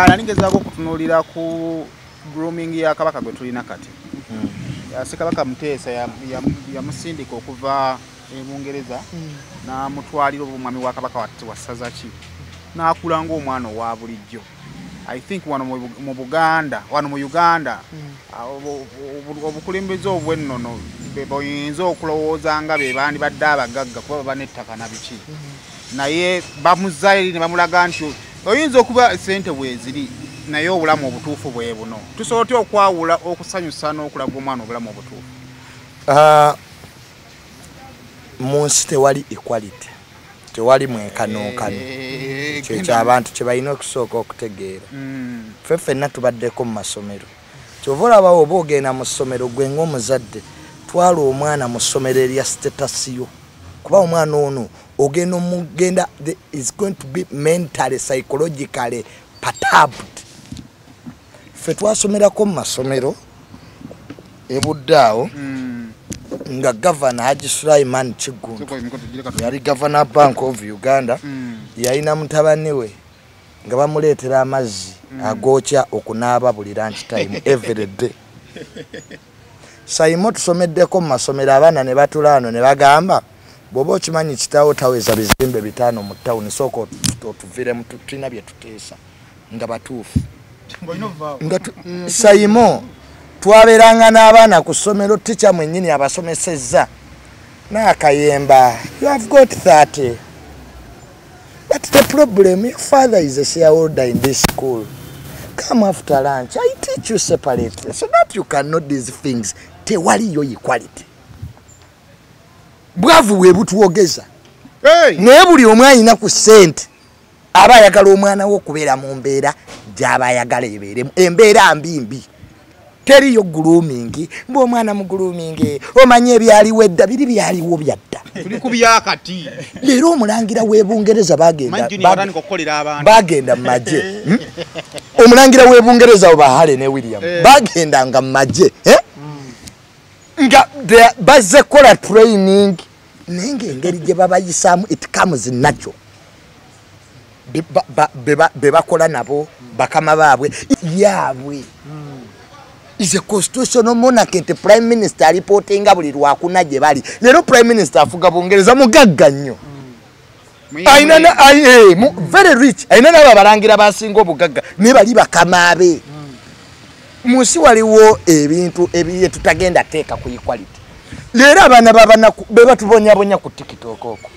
nali ngezaako okutunuulira ku grooming ya kabaka gwe tulina kati. Ssekabaka Muteesa yamusindika okuva e Bungereza n'amutwalira obumwami wa kabaka wa ssaza ki, n'akula ng'omwana owa bulijjo. I think wano mu Buganda, wano mu Uganda, obukulembeze obw'ennono be boyinza okulowooza nga be bandibadde abagagga, kuba baba n'ettaka na biki, naye bamuzaayo eri ne bamulaga nti oyinza okuba sente bweziri, naye obulamu obutuufu bwe buno. Tusobola otya okwawula okusanyusa n'okulaga omwana obulamu obutuufu? Mu nsi tewali equality, tewali mwenkanonkano. Kyekyo abantu kye balina okusooka okutegeera. Ffe ffenna tubaddeko mu masomero. Kyova olabawo oba ogenda mu ssomero, gwe ng'omuzadde twala omwana mu ssomero erya status yo, kuba omwana ono ogenda omugenda is going to be mentally, psychologically perturbed. Ffe twasomerako mu masomero ebudde awo. Nga Governor Haji Sulaiman Kiggundu yali Governor Bank of Uganda, yalina mutabani we nga bamuleetera amazzi agokya okunaaba buli lunch time every day. Saimo tusomeddeko mu masomero abaana ne batula wano ne bagamba bw'oba okimanyi kitaawo taweza bizimbe 5 mu tawuni, sooka otuviiremu, tulina bye tuteesa. Nga batuufu. Nga Saimo twabeeranga n'abaana ku ssomero, tica mwennyini abasomesezza n'akayemba, you have got 30 but the problem, your father is a shareholder in this school, come after lunch, I teach you separately so that you can know these things. Tewaliyo equality. Bwavu bwe butwogeza. Naye buli omu alina ku ssente aba ayagala omwana we okubeera mu mbeera gy'aba ayagala ebeeremu, embeera mbimbi. Teriyo grooming, mbu omwana mu grooming, omanye ebyaliwo edda, biri byaliwo byadda. Tuli ku byakati. Leero omulangira w'e Bungereza bagenda mu magye. Omulangira w'e Bungereza oba Harry ne William bagendanga mu magye. Nga bazze kukola training, naye ng'engeri gye babayisaamu it comes natural. Be bakola nabo bakama baabwe yaabwe. Is a constitutional monarchy nti prime minister alipotinga buli lwakuna gye bali. Leero prime minister afuga Bungereza mugagga nnyo. Very rich. Alina n'abo abalangira basinga obugagga naye bali bakama be. Mu nsi waliwo ebintu ebiri tutagenda teeka ku equality. Leero abaana b'abanaku be batubonyabonya ku TikTok okwo.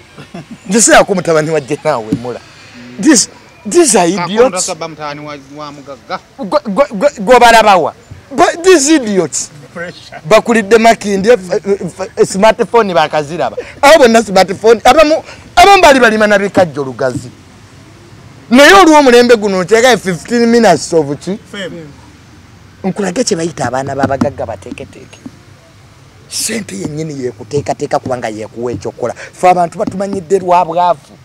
Nze sirako mutabani wa Jenaawe Mula. These are idiots. Gwe balabawa. But these idiots bakulidde Makindye, smartphone bakaziraba. Abo bonna smartphone abamu bali balima na bikajjo Lugazi. Naye olw'omulembe guno nteeka 15 minutes of ki? Nkulage kye bayita abaana b'abagagga bateeketeeke. Ssente yennyini yeekuteekateeka kubanga yeekuwa ekyokukola. Ffe abantu batumanyidde lwa bwavu.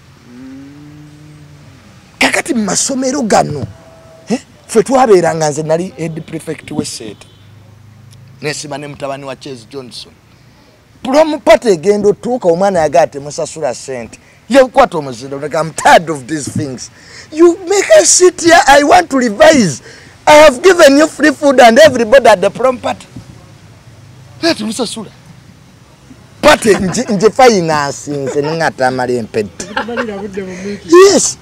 Kakati mu masomero gano ffe twabeeranga, nze nali head prefect w'esseeta nesima ne mutabani wa Chase Johnson. Prom party egenda otuuka omwana yagaa temusasula ssente, yakwata omuziro, like, I'm tired of these things. You make us sit here, I want to revise. I have given you free food and everybody at the prom party. Temusasula. Party nje finance nze ningatamala empedde. Yes.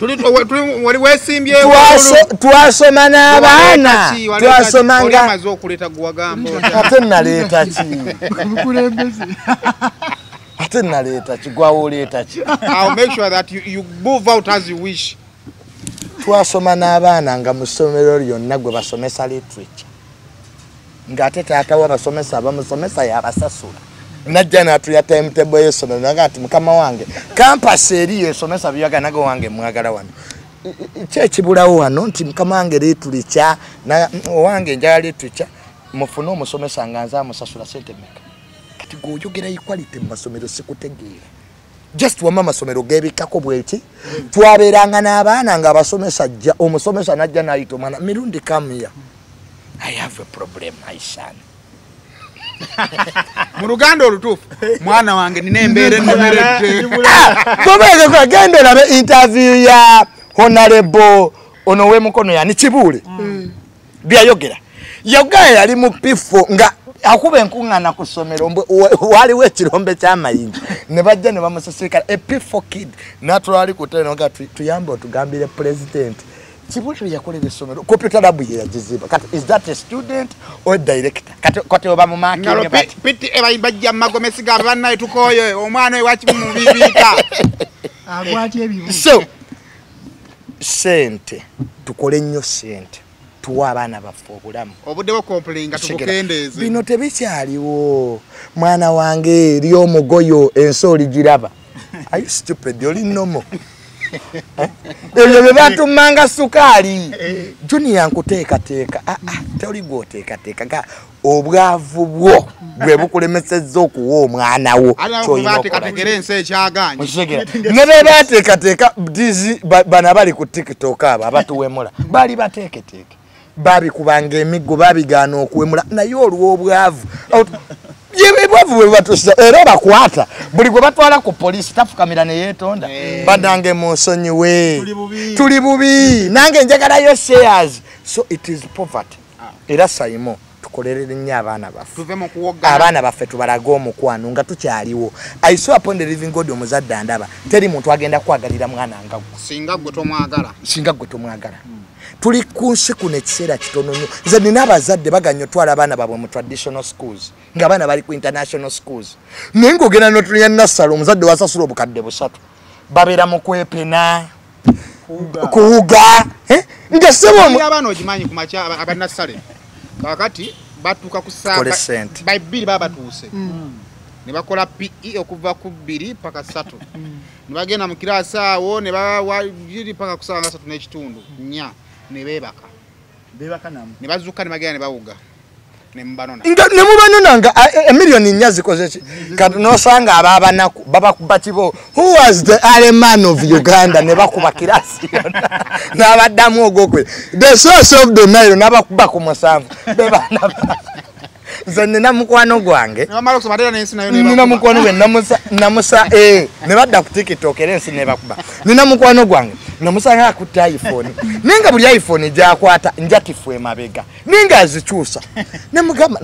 Twasoma n'abaana. Twasomanga. Ate naleeta ki? Ate naleeta ki? Gwawo oleeta ki? I'll make sure that you move out as you wish. Twasoma n'abaana nga mu ssomero lyonna gwe basomesa literature. Ng'ate taata w'abasomesa abamusomesa y'abasasula. Najja n'atuya timetable y'essomero naga nti mukama wange campus eriyo esomesa byagala nago wange mwagala wano. Ki ekibulawo wano nti mukama wange literature owange njagala literature mufune omusomesa nga nze amusasula ssente mmeka. Kati gw'oyogera equality mu masomero sikutegeera. Just wamma amasomero geebikkako bweki. Twabeeranga n'abaana nga abasomesa ajja, omusomesa n'ajja n'ayita omwana, Mirundi come here. I have a problem, my son. Mu Luganda olutuufu, mwana wange nina embeera ennemeredde. Gobeege genda olabe interview ya Honorable ono w'emukono yani Kibuule. Byayogera. Yogera yali mu P4 nga akuba enkuŋŋaana ku ssomero waliwo ekirombe ky'amayinja ne bajja ne bamusisinkana a P4 kid n'atwala ku ttale n'agamba tuyambe otugambire president. Kibuule bye yakolera essomero computer lab ye yagiziba. Kati is that a student or director? Kati oba mu marking bati. PTA bajja mu magomesi gaabwe bannaye tukooye omwana we waki mumubibiika. Agwaki ebibuuzo. So ssente tukole nnyo ssente tuwe abaana baffe obulamu. Obudde bw'okompulinga tubukendeeze. Bino tebikyaliwo. Mwana wange eri omugoyo ensi oligiraba. Are you stupid? Oli normal. Ebyo bye batumanga sukaali. Junior nkuteekateeka. Toli gw'oteekateeka ga obwavu bwo bwe bukulemesezza okuwa omwana wo. Ky'olina okukola. Ensi ekyagaanye. Ne be bateekateeka bano abali ku TikTok abo abatuwemula baali bateeketeeke. Babikubanga emiggo babigaana okuwemula naye olw'obwavu. Ebwavu bwe batuusa era bakwata buli gwe batwala ku poliisi tafukamira ne yeetonda. Banange munsonyiwe, tuli bubi, nange njagalayo shares. So it is poverty. Era Saimo tukolerere nnyo abaana baffe, abaana baffe tubalage omukwano nga tukyaliwo. I saw upon the living God omuzadde andaba, teri muntu agenda kwagalira mwana nga gwe singa gwe tomwagala, singa gwe tomwagala. Tuli ku nsi kuno ekiseera kitono nnyo. Nze nina abazadde baganya otwala abaana baabwe mu traditional schools ng'abaana bali ku international schools, naye ng'ogenda n'otunuulira nassale omuzadde wasasula obukadde 3 babeera mu kwepena kuwuga nga ssebo abaana ogimanyi ku makya abannassale kakati batuuka ku ssaawa by 2 baba batuuse ne bakola PE okuva ku 2 paka 3 ne bagenda mu kirasi awo ne bawa 2 paka ku ssaawa 3.5 4 ne beebaka ne bazuuka ne bagenda ne bawuga ne mubanona ne mubanona nga emiliyoni 4 zikoze ki? Kati n'osanga ababanaku babakuba kibo. Who was the early man of Uganda? Ne bakuba kirasi yonna n'abaddamu ogwokwe the source of the Nile n'abakuba ku 7 be baana. Nze nina mukwano gwange nina mukwano gwe namusa ne badda ku TikTok era ensi ne bakuba. Nina mukwano gwange namusanga akutte iPhone naye nga buli iPhone gy'akwata njatifu emabega naye nga azikyusa ne mugamba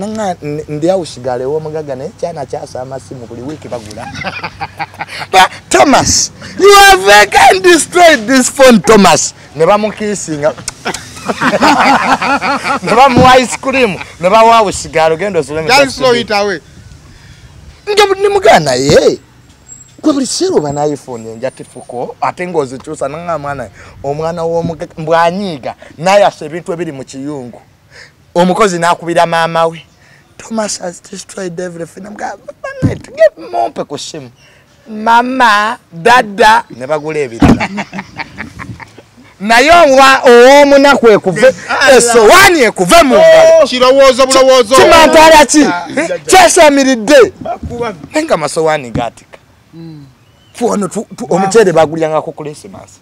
ndi awo sigale ow'omugagga naye kyana kyasa amasimu buli wiiki bagula. But Thomas, you have again destroyed this phone, Thomas. Ne bamukiisinga ne bamuwa ice cream ne bawa sigalo genda osule. Nga nimugana naye gwe buli kiseera oba na iPhone enjatifuko ate ng'ozikyusa nanga mwana omwana w'omugagga mbwanyiiga n'ayasa ebintu ebiri mu kiyungu omukozi n'akubira maama we Thomas has destroyed everything. Mumpe ku ssimu mama dada ne bagula ebirala naye ow'omunaku ekuve esowaani ekuve mu ngalo kirowoozo bulowoozo kimantala ki kyasamiridde naye nga amasowaani gaatika. Wano omuceere bagulyangako ku Christmas,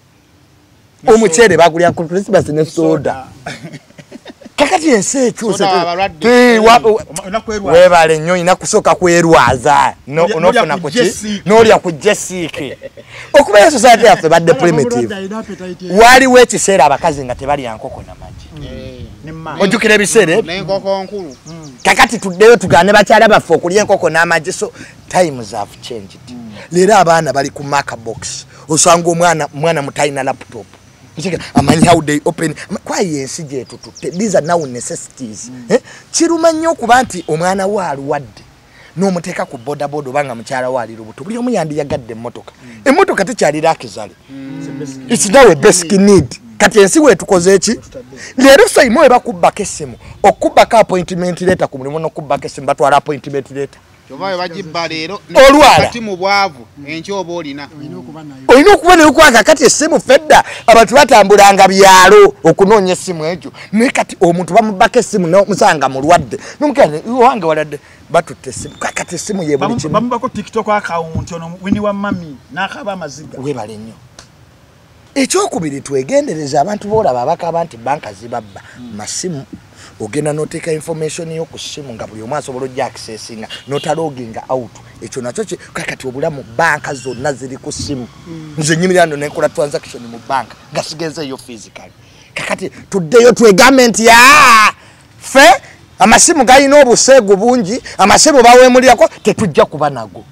omuceere bagulya ku Christmas ne soda. Kakati ensi ekyuse weebale nnyo olina kusooka kwerwaza n'ofuna kuki n'olya ku jesiike. Okubeera society yaffe badde primitive. Waliwo ekiseera abakazi nga tebalya nkoko na magi, ojjukira ebiseera ebyo? Kakati tuddeyo tugaane bakyala baffe okulya enkoko n'amagi. So times have changed. Leero abaana bali ku marker box, osanga omwana mutalina laptop amanyi how they open kwaye ensi gyetututte. These are now necessities. Kiruma nnyo okuba nti omwana we alwadde n'omuteeka ku bodaboda obanga mukyala we ali lubuto, buli omu yandiyagadde emmotoka. Emmotoka tekyali luxury, it's now a basic need. Kati ensi wetukoze eki leero Saimo we bakubbako essimu okubbako appointment letter ku mulimu n'okubbako essimu batwala appointment letter olwala olina okuba nayo kubanga kati essimu fedda abantu batambulanga byalo okunoonya essimu egyo, naye kati omuntu bamubbako essimu nomusanga mulwadde nomuwange waladde batutte essimu. Kati essimu ye buli kimu bamubako TikTok account ono wini wa mami n'akaba amaziga. Weebale nnyo. Ekyokubiri twegendereza abantu boolaba abakaba nti banka zibabba masimu. Ogenda n'oteeka information yo ku ssimu nga buli omu asobola ojja accessinga n'otaloginga out. Ekyo nakyo kakati obulamu banka zonna ziri ku ssimu. Nze nyimirira nno nenkola transaction mu banka nga sigenzeeyo physically. Kakati tuddeyo twegambe nti ffe amasimu galina obuseegu bungi, amasimu baweemulirako tetujja kuba nago.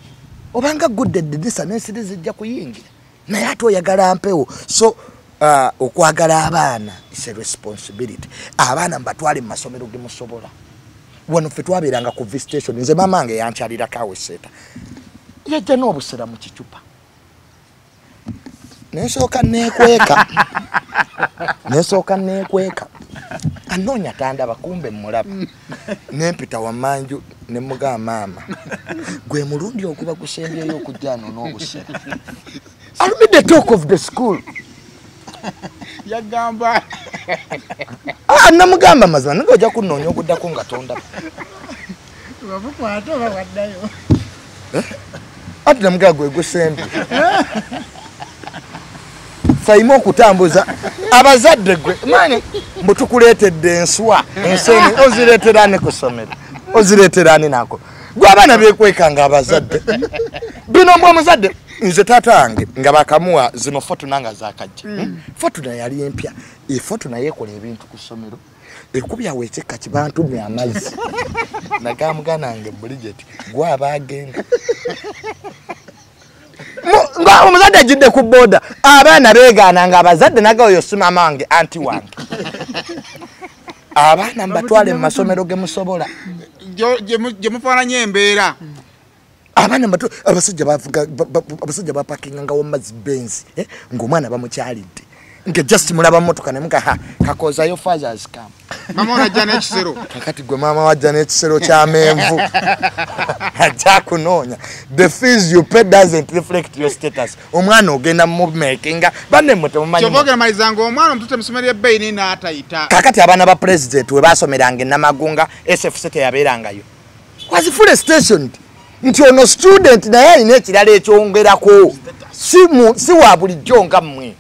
Obanga gudde eddirisa n'ensiri zijja kuyingira naye ate oyagala mpewo. So okwagala abaana is a responsibility. Abaana mbatwale mu masomero ge musobola. Wano ffe twabeeranga ku V station, nze maama wange yankyalirako awo esseeta, yajja n'obusera mu kicupa nensooka neekweka nesooka neekweka anoonya tandaba kumbe mmulaba nempita wammanju ne mugamba maama gwe mulundi okuba gusembyeyo okujja ano n'obusera. I'll be the talk of the school. Yagamba namugamba mazima nange ojja kunnoonya okuddako nga tondaba. Bamukwata oba waddayo? Ati namugamba gwe gusembye Saimo okutambuza abazadde gwe mani mbu tukuleetedde enswa ensene ozireetera ani ku ssomero ozireetera ani nako. Gwe abaana beekwekanga abazadde. Bino mbwa muzadde nze taata wange nga bakamuwa zino Fortuna nga zakajja. Fortuna yali empya. E Fortuna yeekola ebintu ku ssomero. Ekubya weekeka kibantumye amazzi. Nagamugana wange Bridget gwe aba agenda. Nga omuzadde ajjidde ku boda abaana beegaananga abazadde naga oyo si maama wange anti wange. Abaana mbatwale mu masomero ge musobola. Gye mufaananya embeera. Abaana mbato abasajja bavuga abasajja bapakinga wamazzi Benz ng'omwana bamukyalidde. Nke just mulaba mmotoka ne muka ha kakozayo fathers come. Mama wajja n'ekisero. Kakati gwe mama wajja n'ekisero ky'amenvu. Ajja kunoonya. The fees you pay doesn't reflect your status. Omwana ogenda mu makinga banne mmwe temumanyi. Kyova ogenda maliza ng'omwana omututte mu ssomero ly'ebbeeyi n'atayita. Kakati abaana ba president we baasomeranga e Namagunga SFC teyabeerangayo. Was fully stationed. Nti ono student naye alina ekirala ekyongerako. Si wa bulijjo nga mmwe.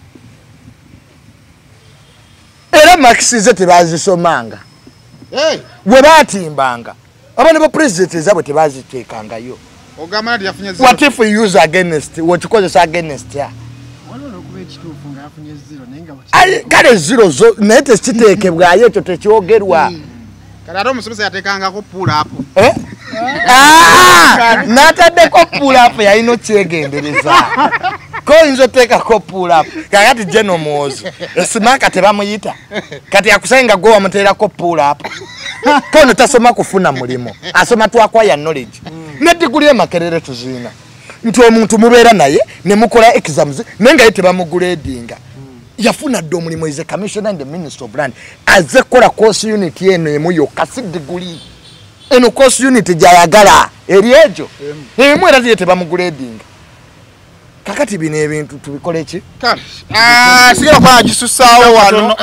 Era marks ze tebazisomanga. Bwe baatimbanga. Abaana ba president ezaabwe tebaziteekangayo. Ogamba nti yafunye zero. What if we use against, wetukozesa against ya? Waliwo okuba ekituufu nga yafunye zero naye nga kale zero zo naye tekiteekebwayo ekyo tekyogerwa. Kale ate omusomesa yateekangako pull up. N'ataddeko pull up yalina okyegendereza. Koyinza oteekako pull up. Kakati General Muhoozi esimaaka tebamuyita. Kati akusange gwe wamuteerako pull up. Kono tasoma kufuna mulimu. Asoma to acquire knowledge. Ne diguli e Makerere tuziina. Nti omuntu mubeera naye ne mukola exams naye nga ye tebamugradinga. Yafuna dda omulimu is a commissioner in the Ministry of Land. Azze kukola course unit eno emu yokka si diguli. Eno course unit gy'ayagala eri egyo. Emu era ye tebamugradinga. Kakati bino ebintu tubikole ki? Kale. Sigala kwa gisusaawo wano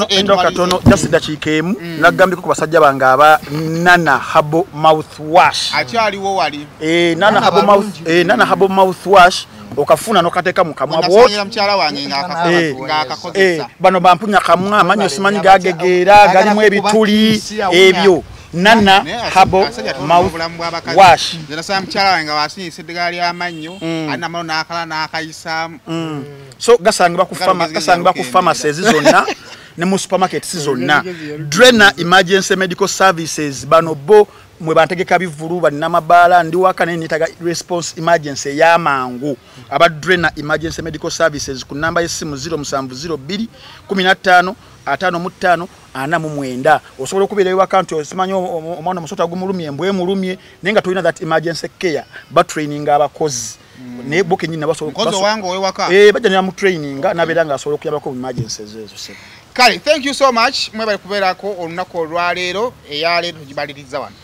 endo katono just dakiika emu nagambiko ku basajja bange aba Nana Herbal mouthwash. Akyaliwo wali. Nana Herbal mouth Nana Herbal mouthwash okafuna n'okateeka mu kamwa bw'oti. Mukyala wange ng'akakozesa. Bano bampunya kamwa amanyo simanyi gagegeera galimu ebituli ebyo. Nana Herbal mouthwash. Nze nasaba mukyala wange nga wasinyisa eddagala ly'amannyo anamalo n'akala n'akayisaamu. So gasangibwa ku pharmacies zonna ne mu supermarkets zonna. Drena Emergency Medical Services bano bo mwe bantegeka bivulu bannamabaala ndi waka naye neetaaga response emergency ey'amangu. Aba Drena Emergency Medical Services ku namba y'essimu 0702 15 55 49. Osobola okubeera ewaka nti osimanyi omwana omusota gumulumye embwa emulumye naye nga tolina that emergency care batraininga abakozi naye bo kennyini bajja ne bamutraininga n'abeera ng'asobola okuyambako mu emergencies ezo. Kale, thank you so much. Mwebale kubeerako olunaku olwaleero eyaleero tugibaliriza wano.